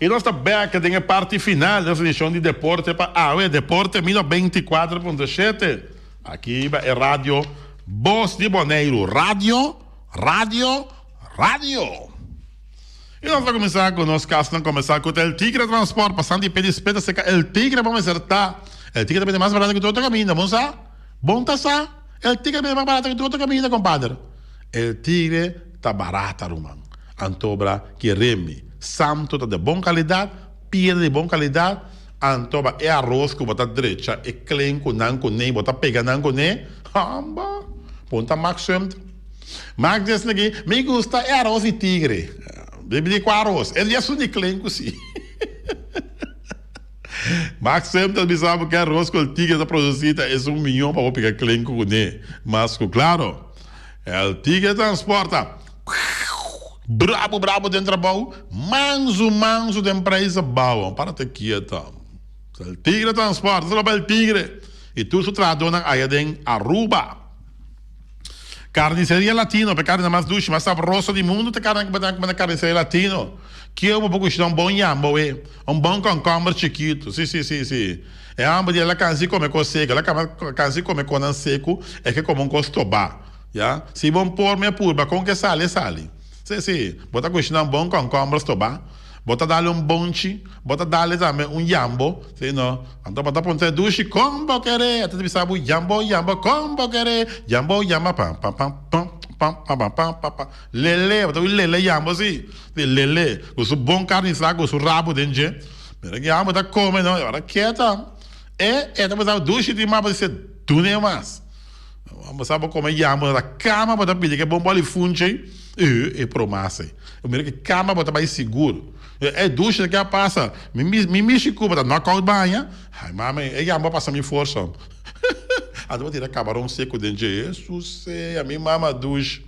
I nos ta bek den e parti final di nos edishon di Deporte pa awe, Deporte Mino 24.7. Aki riba e radio Bos di Boneiru. Radio, radio, radio! I nos ta kuminsá ku nos kasnan komensá ku ta El Tigre Transport. Pasando di pedi speta serka El Tigre bo mester ta. El Tigre ta bende mas barato ku tur otro kaminda. Bon sa? Bon ta sa? El Tigre ta bende mas barato ku tur otro kaminda, kompadre. El Tigre ta barata, ruman. Antobra keremi. Santo ta de bon kalidat, piedra di bon kalidat. Anto ba e aros ku bo ta drecha e klen ku nan kuné i bo ta pega nan kuné, hamba! Punta Max Sumter. Max di esaki, Mi gusta e aros di tigre. Bibi di kua aros? E di esun di klen ku si. Max Sumter bisa bo ku e aros ku el tigre ta produsí ta esun mió pa bo pega klen ku kuné. Mas ku klaro, el tigre transporta brabu brabu den trabou, mansu mansu den prijs abou. Para te kieto. El tigre transporta, solo pa el tigre i tur su trahadónan aya den Aruba. Carniceria Latino, pa e carne mas dushi, mas sabroso di mundo ta carne ku bo ta kume na Carniceria Latino. Kieu bo por kushina un bon yambo we, un bon concomber chikitu, si si si si. E homber di el a cansa di come cos seco, el a cansa di come conan seco, e ke come un cos toba, ya. Si bon por mi a purba con ke sali e sali. Si si, bo ta kushina un bon concomber stoba. Bo ta dale un bonchi, bo ta dale tambe un yambo, si no? Anto bo ta puntra e dushi, Kon bo kere? E ta bisa bo, Yambo, yambo, kon bo kere? Yambo, yamba, pam, pam, pam, pam, pam, pam, pam, pam, pam, pam. Lele, bo ta ui lele yambo si. Si, lele, ku su bon karni sla ku su rabu den dje. Mira ki yambo ta kome no, e ora kieta. E, e ta bisa bo, Dushi tin mas, bo di se, Dun'e mas. Bo sa bo come yambo na cama bo ta pidi ke bon boli funchi e e promasa ei. Mira ke cama bo ta bai sigur. E dushi ke a pasa mi mi mishi cu bo ta knock out baña ay mama e yambo a pasa mi forsa. Anto bo tira cabaron seco den dje Jesus sea mi mama dushi.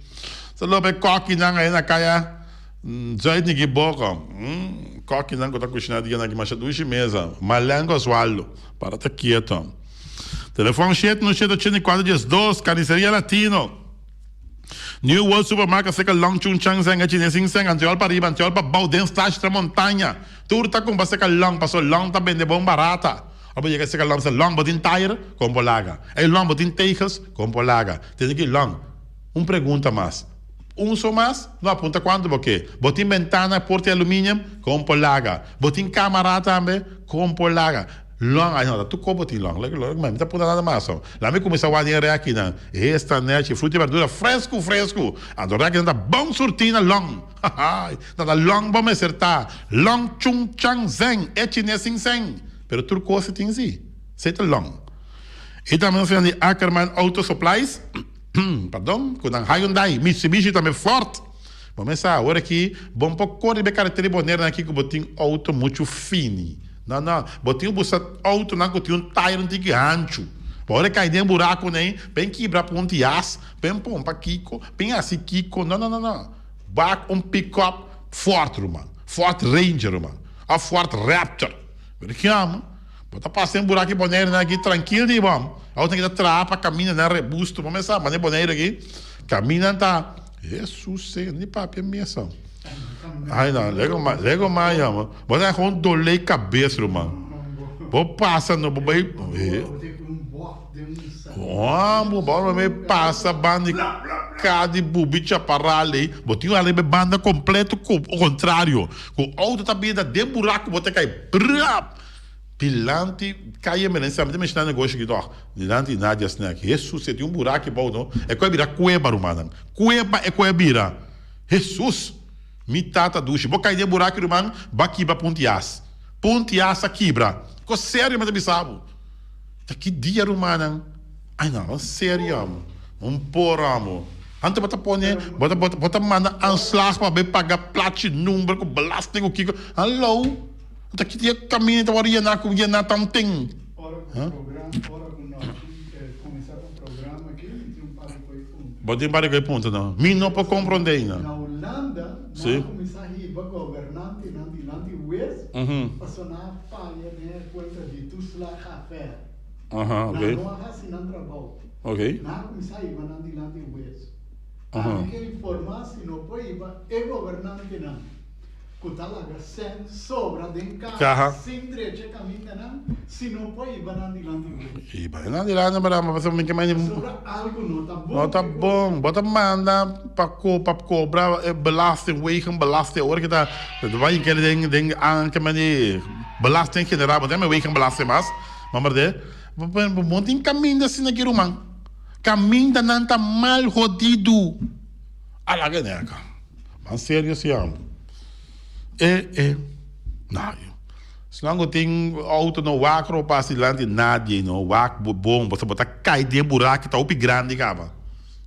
Sa lope e kokinan ahi na caya Zuid Nikiboko kokinan cu ta cushina dia nan ki masha dushi mesa Malengo Oswaldo para ta kieto. Telefon shete no shete 84 12, Carniceria Latino. New World Supermarket cerca Long Chun Chang Zeng e Chines Sing Seng, Antiol pa riba, Antiol pa bou, den Stash tra Montaña. Tur ta cumpra cerca Long, paso Long ta bende bon barata. Ora bo yega cerca Long, bisa Long bo tin tire? Con bo laga. Ey Long bo tin tegels? Con bo laga. Tene ki Long, un pregunta mas. Un so mas? No, apunta cuanto bo ke. Bo tin bentana, porta di aluminium? Con por laga. Bo tin camara tambe? Con por laga. Long ai no ta tur kopo tin long lek lek mi ta punta nada mas so la mi kuminsá wak den e rekinan esta nechi fruta i berdura fresku fresku anto rekinan ta bon surtí na long hahaai nan ta long bo mester ta long chung chang zeng e chines sin seng pero tur kos si tin si esei ta long i tambe nos tin di Ackerman Auto Supplies pardon ku nan Hyundai Mitsubishi tambe Ford bo mester sa awor aki bon por kore riba e karetera di Bonaire nan aki ku bo tin auto muchu fini. No, no. Bo tin busa autonan ku tin un tayer un tiki hanchu. Pa ora e kai den burakunan ei, pen kibra punti yas, pen pompa kiko, pen hasi kiko. No, no, no, no. Bak un pick-up Ford, ruman. Ford Ranger, ruman. Of Ford Raptor. Pero kiam, bo ta pasa den burak di Boneirunan aki trankil di bom. Autonan aki ta traha pa kaminda nan rebusto. Bo mes sa, mane Boneiru aki, kamindanan ta. Hesus, ni papia mesa. Ay no, lego ma, lego ma yama. Bo ta gewoon dolé cabes, ruman. Bo pasa no, bo bai. Eh. Bo bo me pasa bandi kadi bubi chaparral ei. Bo tin arriba banda completo ku o contrario. Ku auto ta bida den buraco bo ta kai brap. Dilanti Calle Emerencia, mi ta menciona negoshi aki toch. Dilanti Nadia Snack. Jesus, e tin un buraco bou no. E koe bira cueba, rumannan. Cueba e koe bira. Hesus! Mi tata dushi, bo kai den buraki ruman, bo a kibra punti as. Punti as a kibra. Ko serio mi ta bisa bo. Ta ki dia rumannan? Ay no, ban serio amo. Un por amo. Antes bo ta pone, bo ta bo ta manda aanslag pa bay paga plachi number cu belasting cu kico. Hallo. Ta ki dia caminda ta worde yena cu yena tanten. Ora cu programa, ora cu nochi cuminsa cu programa aki, mi tin un par di coy punta. Bo tin un par di coy punta no. Mi no por comprende aina. Na Hulanda, nan a cuminsa hiba gobernantenan dilanti hues pasobra nan a faya den e cuenta di toeslagaffaire. Aha, Nan no a hasi nan trabou. Nan a kuminsá hiba nan dilanti hues. Ami ke informá si no por hiba e gobernantenan ku ta laga sèn sobra den kaha sin drecha kamindanan, si no por hiba nan dilanti hues. Hiba nan dilanti pasobra mi ke manda. Pasobra algu no ta bon. No ta bon. Bo ta manda pa pa kobra e belasting, wegenbelasting, awor ke ta bai kere den den ke manda belasting general, bo ta yama wegenbelasting mas. Mamber de, Bo tin kaminda asina aki ruman. Kamindanan ta mal hodidu. A laga ne aka. Ban serio si amo. E e. Na yo. Esnan ku tin outo no wak ropa asi dilanti nadie no wak bo bon pasobra bo ta kai den buraki ta hopi grandi kaba.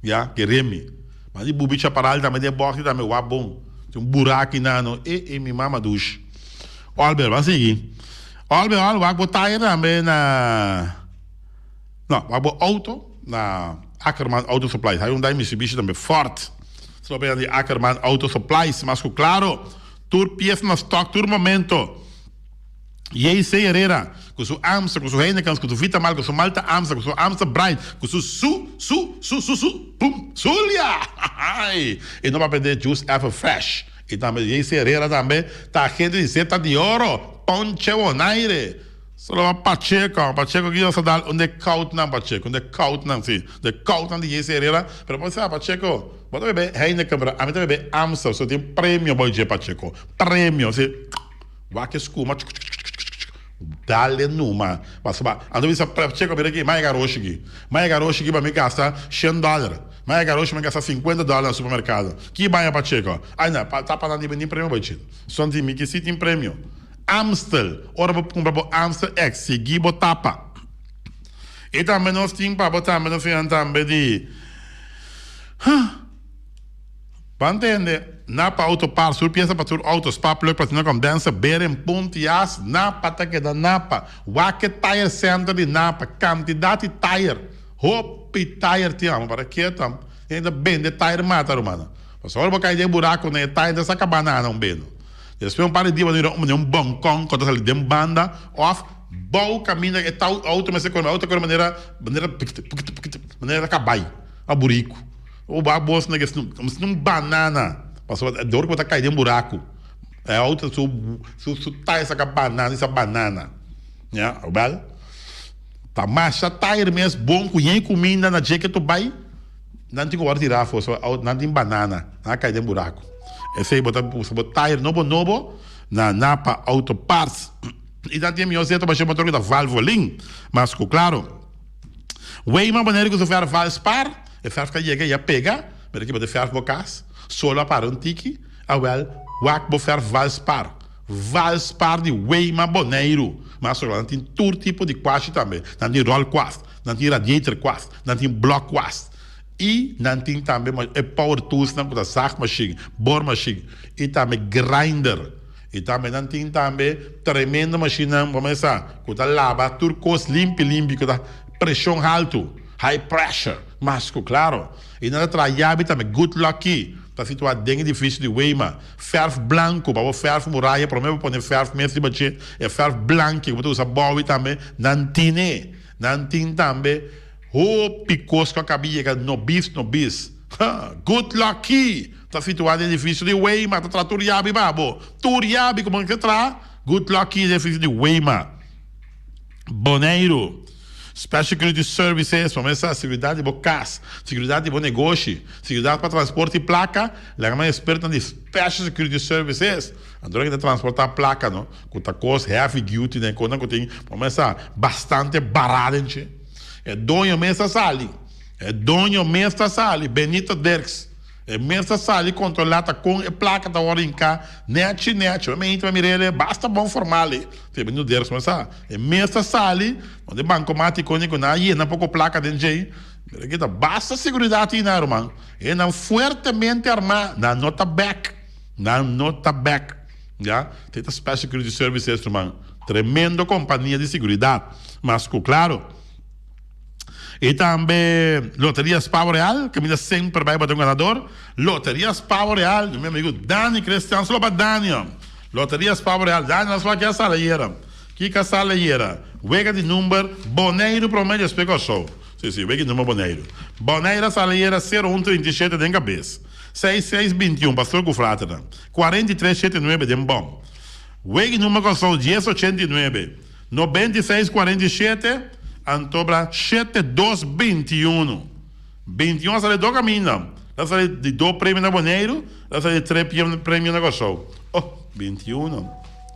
Ya, kere mi. Mas di bubi chaparal tambe den bòkti tambe wak bon. Tin un buraki nan no. E e mi mama dushi. Olber, ban sigui. Olber, ol wak bo tayer tambe na No, wak bo auto na Ackerman Auto Supplies. Hay un dai Mitsubishi tambe Ford. Solo pena di Ackerman Auto Supplies, mas ku klaro. Tur pies na stock tur momento. JC Herrera ku su Amstel, ku su Heinekens, ku su Vitamal, ku su Malta Amstel, ku su Amstel Bright, ku su su su su su su pum Zulia! E no papia de Juice Ever Fresh. I tambe JC Herrera tambe ta agente di Zeta di Oro, Ponche Bonaire. Solo pa Pacheco, Pacheco ki nos a dal un de koutnan Pacheco, un de koutnan si, de koutnan di JC Herrera, pero bo sa Pacheco, bo ta bebe Heineken pero ami ta bebe Amstel, so tin premio bo dje Pacheco, premio si, wak e skuma dale numa, pasobra anto bisa Pacheco mira aki, maya garoshi aki, maya garoshi aki pa mi gasta shen dollar. Maya garoshi mi gasta sinkuenta dòler na supermerkado. Ki baña Pacheco? Ay na, pa tapa nan di mi tin premio bo chin. Son di mi ki si tin premio. Amstel, ora bo kumpra bo Amstel X, sigui bo tapa. I tambe nos tin pa bo tambe nos finan tambe di Huh. Bo a ntende? Napa Auto Parts, tur piesa pa tur auto, spark plug, platina condenser, bearing, punt, jas, Napa ta keda Napa. Wak e tire center di Napa, kantidat di tire. Hopi tayer tin amo para kieto. Hende ta bende tayer mata rumannan. Pasobra ora bo kai den buraco nan e tayer ta sa caba na nan bendo. Despues un par di dia bo ta mira un un boncon cu ta sali den banda of bou caminda e tau auto mester core auto ta core manera manera pukit pukit pukit manera cabay of burico. Bo wak bos na esnan un banana pasobra dor cu bo ta kai den buraco e auto su su tayer saca banana sa banana ya wel. Ta masha tayer mes bon ku yen kuminda na dje ke to bai, nan tin ku wòrdu tirá afó, so nan tin banana, nan a kai den buraku. Esei bo ta usa bo tayer nobo nobo na Napa Auto Parts. I nan tin e mihó zeta pa she motor ku ta Valvoline. Mas ku klaro, Weyman Bonaire ku su fèrf Valspar, e fèrf ka yega i a pega, mira ki bo ta fèrf bo kas, solo a para un tiki, awèl wak bo fèrf Valspar. Valspar di Weima Boneiru. Mas ora nan tin tur tipo di kwashi tambe. Nan tin rolkwast, nan tin radiator kwast, nan tin blokkwast. I nan tin tambe e power toolsnan ku ta zaagmachine, boormachine i tambe grinder. I tambe nan tin tambe tremendo machinenan bo mester sa ku ta laba tur kos limpi limpi ku ta preshon haltu, high pressure. Mas ku klaro. I nan ta traha yabi tambe Good Lucky ta situá den edifisio di Weima. Fèrf blanku, pa bo fèrf muraya promé bo pone fèrf mes riba dje, e fèrf blanki ku bo ta usa bòwi tambe, nan tin e. Nan tin tambe hopi kos ku a kabi yega nobis nobis. Ha! Good Lucky ta situá den edifisio di Weima, ta traha tur yabi pa bo. Tur yabi ku bo ke traha, Good Lucky den edifisio di Weima. Boneiru, Special Security Services, pa mester sa seguridat di bo kas, seguridat di bo negoshi, seguridat pa transporte di plaka, laga nan ekspertonan di Special Security Services. Anto nan ta transportá plaka no, ku ta kos heavy duty den kosnan ku tin pa mester sa bastante bará den dje. E doño mes ta sali, e doño mes ta sali, Benito Dirks. E mes ta sali kontrolá ta kon e plaka ta wòrdu hinká nèchi nèchi. Ora mi hinta mi mir'é basta bon formal ei. Te bini Derks mi sa. E mes ta sali unda e bankomatiko ni ku nan a yena poko plaka den djei. Mira aki ta basta seguridat ei nan ruman. E nan fuertemente armá. Nan no ta bèk. Nan no ta bèk. Ya. Te ta Special Security Services ruman. Tremendo kompania di seguridat. Mas ku klaro. Y tambe Loterias Pavo Real, caminda semper bay bata un ganador. Loterias Pavo Real, di mi amigo Dani Christian, solo pa Dani. Loterias Pavo Real, Dani nos wak ya sali ayera. Kiko a sali ayera? Wega di number Boneiru prome despues Kòrsou. Si, si, wega di number Boneiru. Boneiru a sali ayera sero un 37 den kabes, seis seis 21 pastor ku fraternan, 43 shete nuebe den bòm. Wega di number Kòrsou dies 89. 96 47 antobra shete dos 21 21 a sali do kaminda la sali di do premio na Boneiru la sali di tre premio na Kòrsou oh 21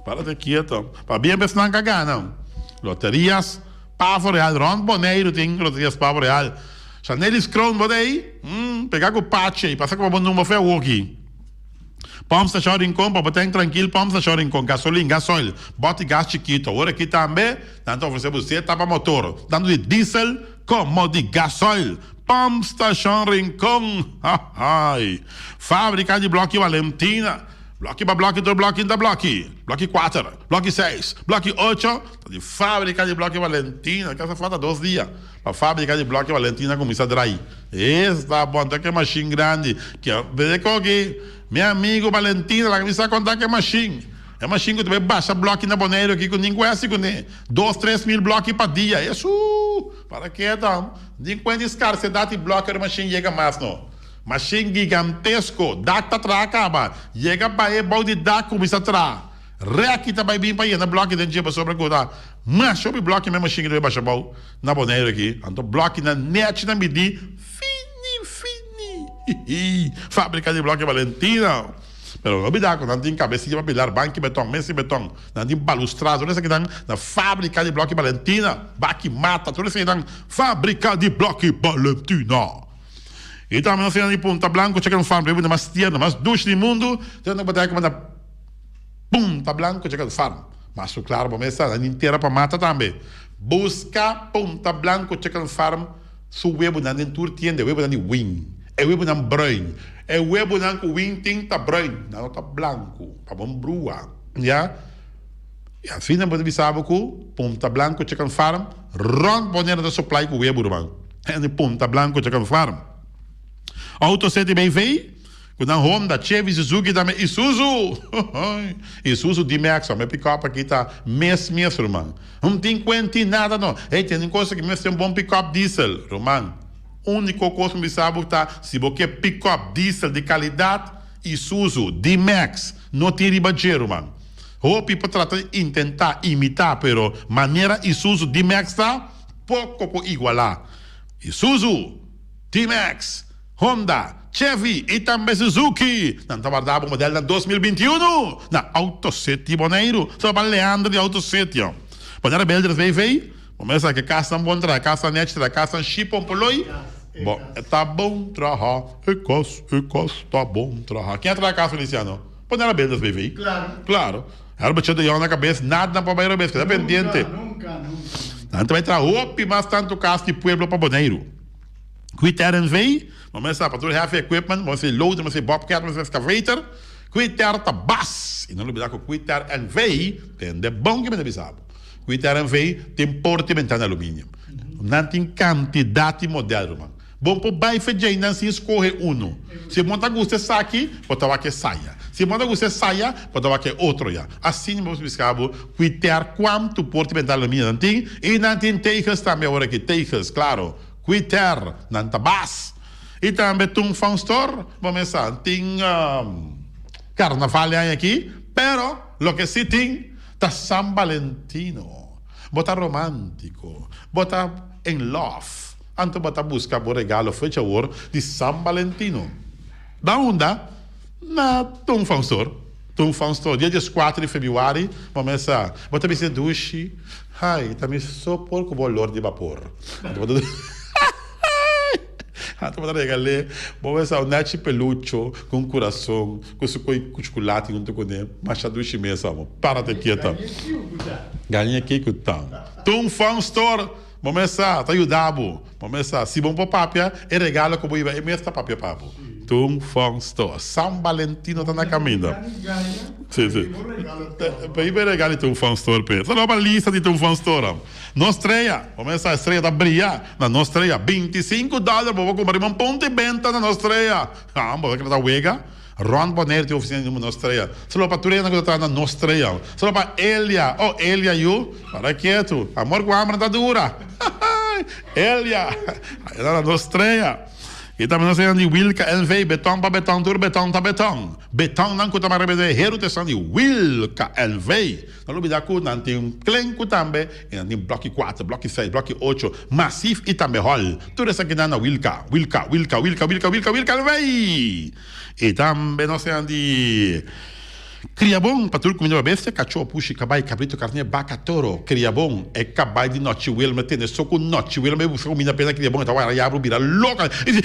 parate kieto pabia besnan ka gana loterias Pavo Real rònt Boneiru tin loterias Pavo Real Shanelis Kroon bo ta ei pega ku pachi ei pasa ku bo number fe awoki. Pump Station Rincon pa bo ten trankil Pump Station Rincon gasolin, gasoil, bòt di gas chikito. Ora aki tambe nan ta ofresé bo seta pa motor, tantu di diesel komo di gasoil. Pump Station Rincon, hahay! Fábrika di blòki Valentina, blòki pa blòki tur blòki ta blòki, blòki kuater, blòki seis, blòki ocho ta di fábrika di blòki Valentina. Kasa falta dos dia. Pa fabrica di bloki Valentina cuminsa drai. Esta bon ta ke machine grandi. Ke bede koki mi amigo Valentina laga mi sa conta ke machine. E machine cu ta bay basha bloki na Boneiru aki cu nin cuesi cune. Dos tres mil bloki pa dia. Esuu! Para ke ta? Nin cuenta di scarcedad di bloki ora machine yega mas no. Machine gigantesco. Dak ta traha caba. Yega bae bou di dak cuminsa traha. Rèki ta bai bin pa yena blòki den dje pasobra ku ta masha hopi blòki men mashin ku ta bai basha abou na Boneiru aki. Anto blòkinan nèchi nan bidí fini fini. Hihi. Fábrika di blòki Valentina. Pero no bida ku nan tin kabesilla pa pilar, banki betòn, mesa di betòn, nan tin balustrada, tur esakinan na fábrika di blòki Valentina. Baki mata, tur esakinan fábrika di blòki Valentina. I tambe nos tin di Punta Blanco, cheke un farm, e mas tierno, mas dushi di mundu, te nan ku bo ta. Punta Blanco Chicken Farm. Mas su claro bo mester nan tin tera pa mata tambe. Busca Punta Blanco Chicken Farm su webonan den tur tienda, e webonan di wing, e webonan bruin, e webonan cu wing tin ta bruin, nan no ta blanco, pa bon brua, ya. Y asina bo ta bisa bo cu Punta Blanco Chicken Farm rond Bonaire ta supply cu webo ruman. Punta Blanco Chicken Farm. Auto City BV. Ku nan Honda, Chevy, Suzuki tambe Isuzu! Isuzu D-Max mi pick-up aki ta mes mes ruman. No tin kuenti nada no. Hey tene un kos aki mi mester un bon pick-up diesel. Ruman, uniko kos mi bisa bo ta si bo ke pick-up diesel di kalidat, Isuzu D-Max no tin riba dje ruman. Hopi por trata di intenta imita pero manera Isuzu D-Max ta, poko por iguala. Isuzu D-Max! Honda, Chevy i tambe Suzuki. Nan ta warda bo modelnan 2021 na Auto City Boneiru. Saba pa Leandro di Auto City. Bo na Rebelde BV, bo mester sa ke kasnan bon traha, kasnan nèchi traha, kasnan shipon poloi. Bo ta bon traha, e kas, e kas ta bon traha. Ken a traha kas Feliciano? Bo na Rebelde BV? Claro. Claro. Ahora bo chete yon na kabes, nada nan por bai robes, keda pendiente. Nunka, nunka, nunka. Nan ta bai traha hopi mas tantu kas di pueblo pa Boneiru. Quit RNV, bo mester sa pa tur heavy equipment, bo mester loader, bo mester bobcat, bo mester excavator. Quit ta bas! I no lubida ku Quit NV tende bon ki mi ta bisa bo. Quit RNV tin porta i bentana aluminium. Nan tin kantidat di model ruman. Bo por bai fe djei nan sin skohe unu. Si bo no ta gusta esaki, bo ta wak e saya. Si bo no ta gusta e saya, bo ta wak e otro ya. Asina bo bisa bo Quit kuantu porta i bentana aluminium nan tin. I nan tin tegels tambe awor aki, tegels, klaro. Quiter, nan ta bas. I tambe Tung Fang Store, bo mes sa, tin carnaval e aña aki, pero loke si tin ta San Valentino. Bo ta romantico, bo ta in love, anto bo ta busca bo regalo fecha awor di San Valentino. Na unda? Na Tung Fang Store. Tung Fang Store, dia dieskuater di febrüari, bo mes sa, bo ta bisa dushi, hai, ta mi so por ku bo olor di bapor. Anto bo ta regal'é, bo mester un nechi pelucho ku un kurason ku su koi ku chukulati huntu kuné. Masha dushi mes amo. Párate kieta. Galiña ki ku ta. Tung Fong Store, bo mester ta yuda bo. Bo mester si bo no por papia, e regalo ku bo hiba e mes ta papia pa bo. Tung Fong Store. San Valentino ta na kaminda. Si, si. Pa hiba e regalo di Tung Fong Store p'e. Sa loba lista di Tung Fong Store. Nos strea, bo mester sa e strea ta bria na nos strea. 25 dòler bo por kumpra riba un punto di benta na nos strea. Ha, bo ta kere ta wega? Rònt Bonaire tin ofisina di nos strea. Solo pa tur hende ku ta traha na nos strea. Solo pa Elia. Oh, Elia yu, para ketu. Amor ku hamber no ta dura. Elia, e ta na nos strea. I tambe nos hende di Wilka NV, beton pa beton, tur beton ta beton. Betonnan ku ta mara bende heru ta esnan di Wilka NV. No lubida ku nan tin klenku tambe i nan tin bloki kuater, bloki seis, bloki ocho, masif i tambe hòl. Tur esakinan na Wilka, Wilka, Wilka, Wilka, Wilka, Wilka, Wilka NV. I tambe nos hende di Kriabon pa tur kuminda pa bestia, kachó, pushi, kabai, kabritu, karné, baka, toro. Kriabon, e kabai di nochi Wilmer tene so ku nochi Wilmer bai buska kuminda p'e na Kriabon e ta wara yabru bira loko i di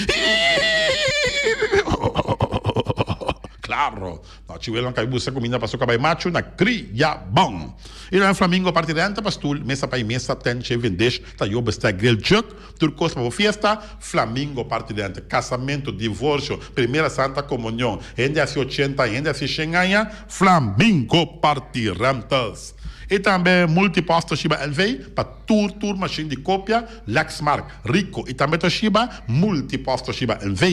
Klaro, nochi Wilmer kai buska kuminda pa su kabai machu na Kriabon. I nan Flamingo parti renta pa stul, mesa pa i mesa, tent, shaving dish, tayó, bestèk, grill, jug. Tur kos pa bo fiesta, Flamingo parti denter, kasamentu, divorsio, primera santa komunion, hende hasi ochenta aña, hende hasi shen aña, Flamingo parti rentals. I tambe Multipost Toshiba NV pa tur tur mashin di kopia, Lexmark, Ricoh i tambe Toshiba, Multipost Toshiba NV.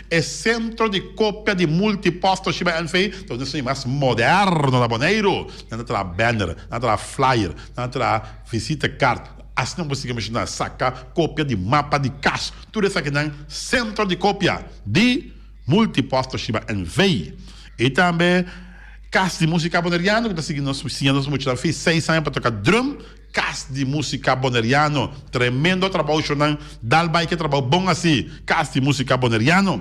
E sentro di kopia di Multipost Toshiba NV ta un esun di mas moderno na Boneiru. Nan ta traha banner, nan ta traha flyer, nan ta traha visitekaart. Asina bo sigui menshoná saka kopia di mapa di kas. Tur esakinan sentro di kopia di Multipost Toshiba NV. I tambe Kas di Músika Boneriano ku ta sigui nos siña nos muchanan fi seis aña pa toka drum. Kas di Músika Boneriano. Tremendo trabou shownan. Dal bai ke trabou bon asi. Kas di Músika Boneriano.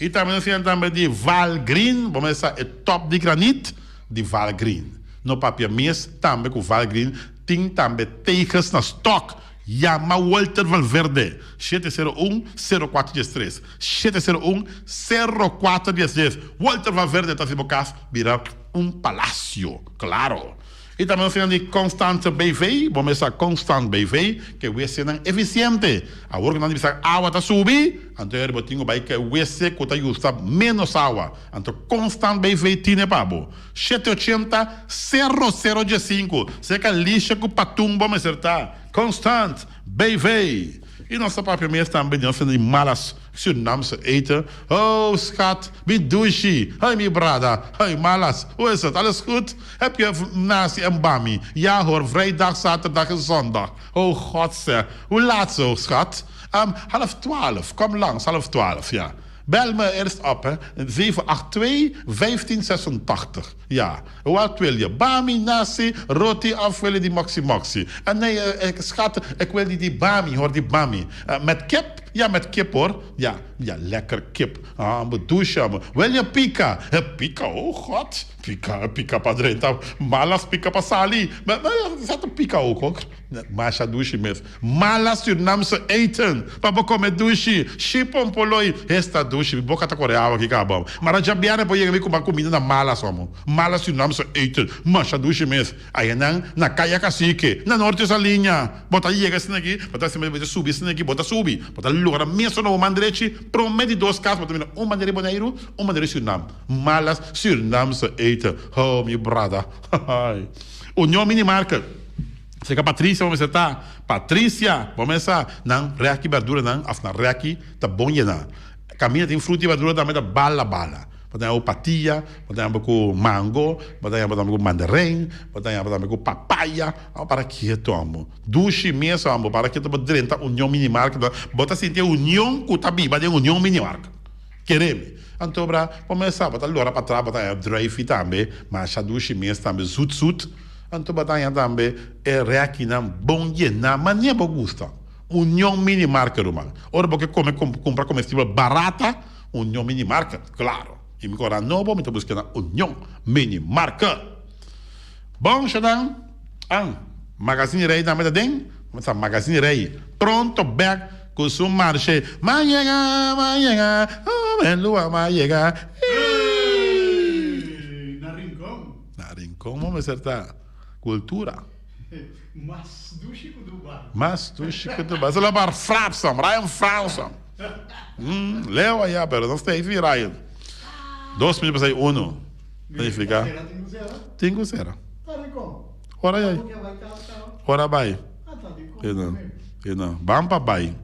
I tambe nos siña tambe di Val Green. Bo mester sa e top di granit di Val Green. No papia mes tambe ku Val Green. Tin tambe teges na stock. Yama Walter Valverde, 701 0413, 701 0413. Walter Valverde ta haci bo cas bira un palacio, claro. Y tambe nos tin di Constant BV, bo mester sa Constant BV, ke wc-nan eficiente. Awor cu nan di bisa awa ta subi, anto bo tin cu bay ke wc cu ta usa menos awa. Anto Constant BV tine pa bo. Shete ochenta, sero sero diesinku, Seka lisha ku patung bo mester ta. Constant, BV. I nos ta papia mes tambe di nos di malas Surinaamse eten. Oh, schat, mi dushi. Hey, mi brada. Hey, malas. Hoe is het? Alles goed? Heb je nasi en bami? Ja hoor, vrijdag, zaterdag en zondag. Oh, god zeg. Hoe laat zo, schat? Um, half twaalf. Kom langs, half twaalf, ja. Bel me eerst op hè, 782 1586. Ja, wat wil je? Bami, nasi, roti of wil je die moksi moksi? En nee, schat, ik wil die, die bami hoor, die bami. Met kip? Ja, met kip hoor. Ja, ja, lekker kip. Ah, me douche, me. Wil je pika? Pika, oh god. Pika, pika pa drenta. Malas pika pa sali. Maar, maar, zet een pika ook hoor. Masha dushi mes. Mala Surinaamse eten. Pa bo come dushi. Shi pompoloi. Esta dushi. Mi boca ta core awa aki caba. Mara djabièrnè por yega mi cumpra cuminda na Mala somo. Mala Surinaamse eten. Masha dushi mes. Ayanan na Kaya Cacique. Na Norte Saliña. Bo ta yega esina aki. Bo ta bo ta subi esina aki. Bo ta subi. Bo ta logra mesun na bo man drechi. Prome di dos cas bo ta mira un bandera di Boneiru, un bandera di Surinam. Mala Surinaamse eten. Ho mi brada. Union Mini Market. Seka Patricia bo mester ta. Patricia, bo mester sa nan rèki bèrduranan òf nan rèki ta bon yená. Kaminda tin fruta i bèrdura tambe ta bala bala. Bo ta haña ku patia, bo ta haña ku mango, bo ta haña tambe ku mandarin, bo ta haña tambe ku papaya. Amo para ketu amo. Dushi mes amo. Para ketu bo drenta Union Mini Market. Bo ta sinti e union ku ta biba den Union Mini Market. Kere mi. Anto bra, bo mester sa bo ta lora patras bo ta haña druifi tambe, masha dushi mes tambe, zut zut. Anto bo ta haña tambe e rèkinan bon yená manera bo gusta. Union Mini Market ruman. Ora bo ke kome kumpra komestibel barata, Union Mini Market, klaro. I mi kora nobo mi ta buska na Union Mini Market. Bon shanan, an, Magazine Rey tambe ta den. Bo sa Magazine Rey pronto bèk. Ku su marshe, M'a yega, m'a yega, oh Benlua m'a yega, eeii. Na Rincon. Na Rincon bo mester ta. Kultura. Mas dushi ku Dubai. Mas dushi ku Dubai. Esei lo bar Frapsom, Ryan Frapsom. Leu aya, pero nos ta efi Ryan. Dos minuut pasai uno. Significa. Tin ku sera. Ora yai. Ora bai. Eno, eno. Ban pa bai.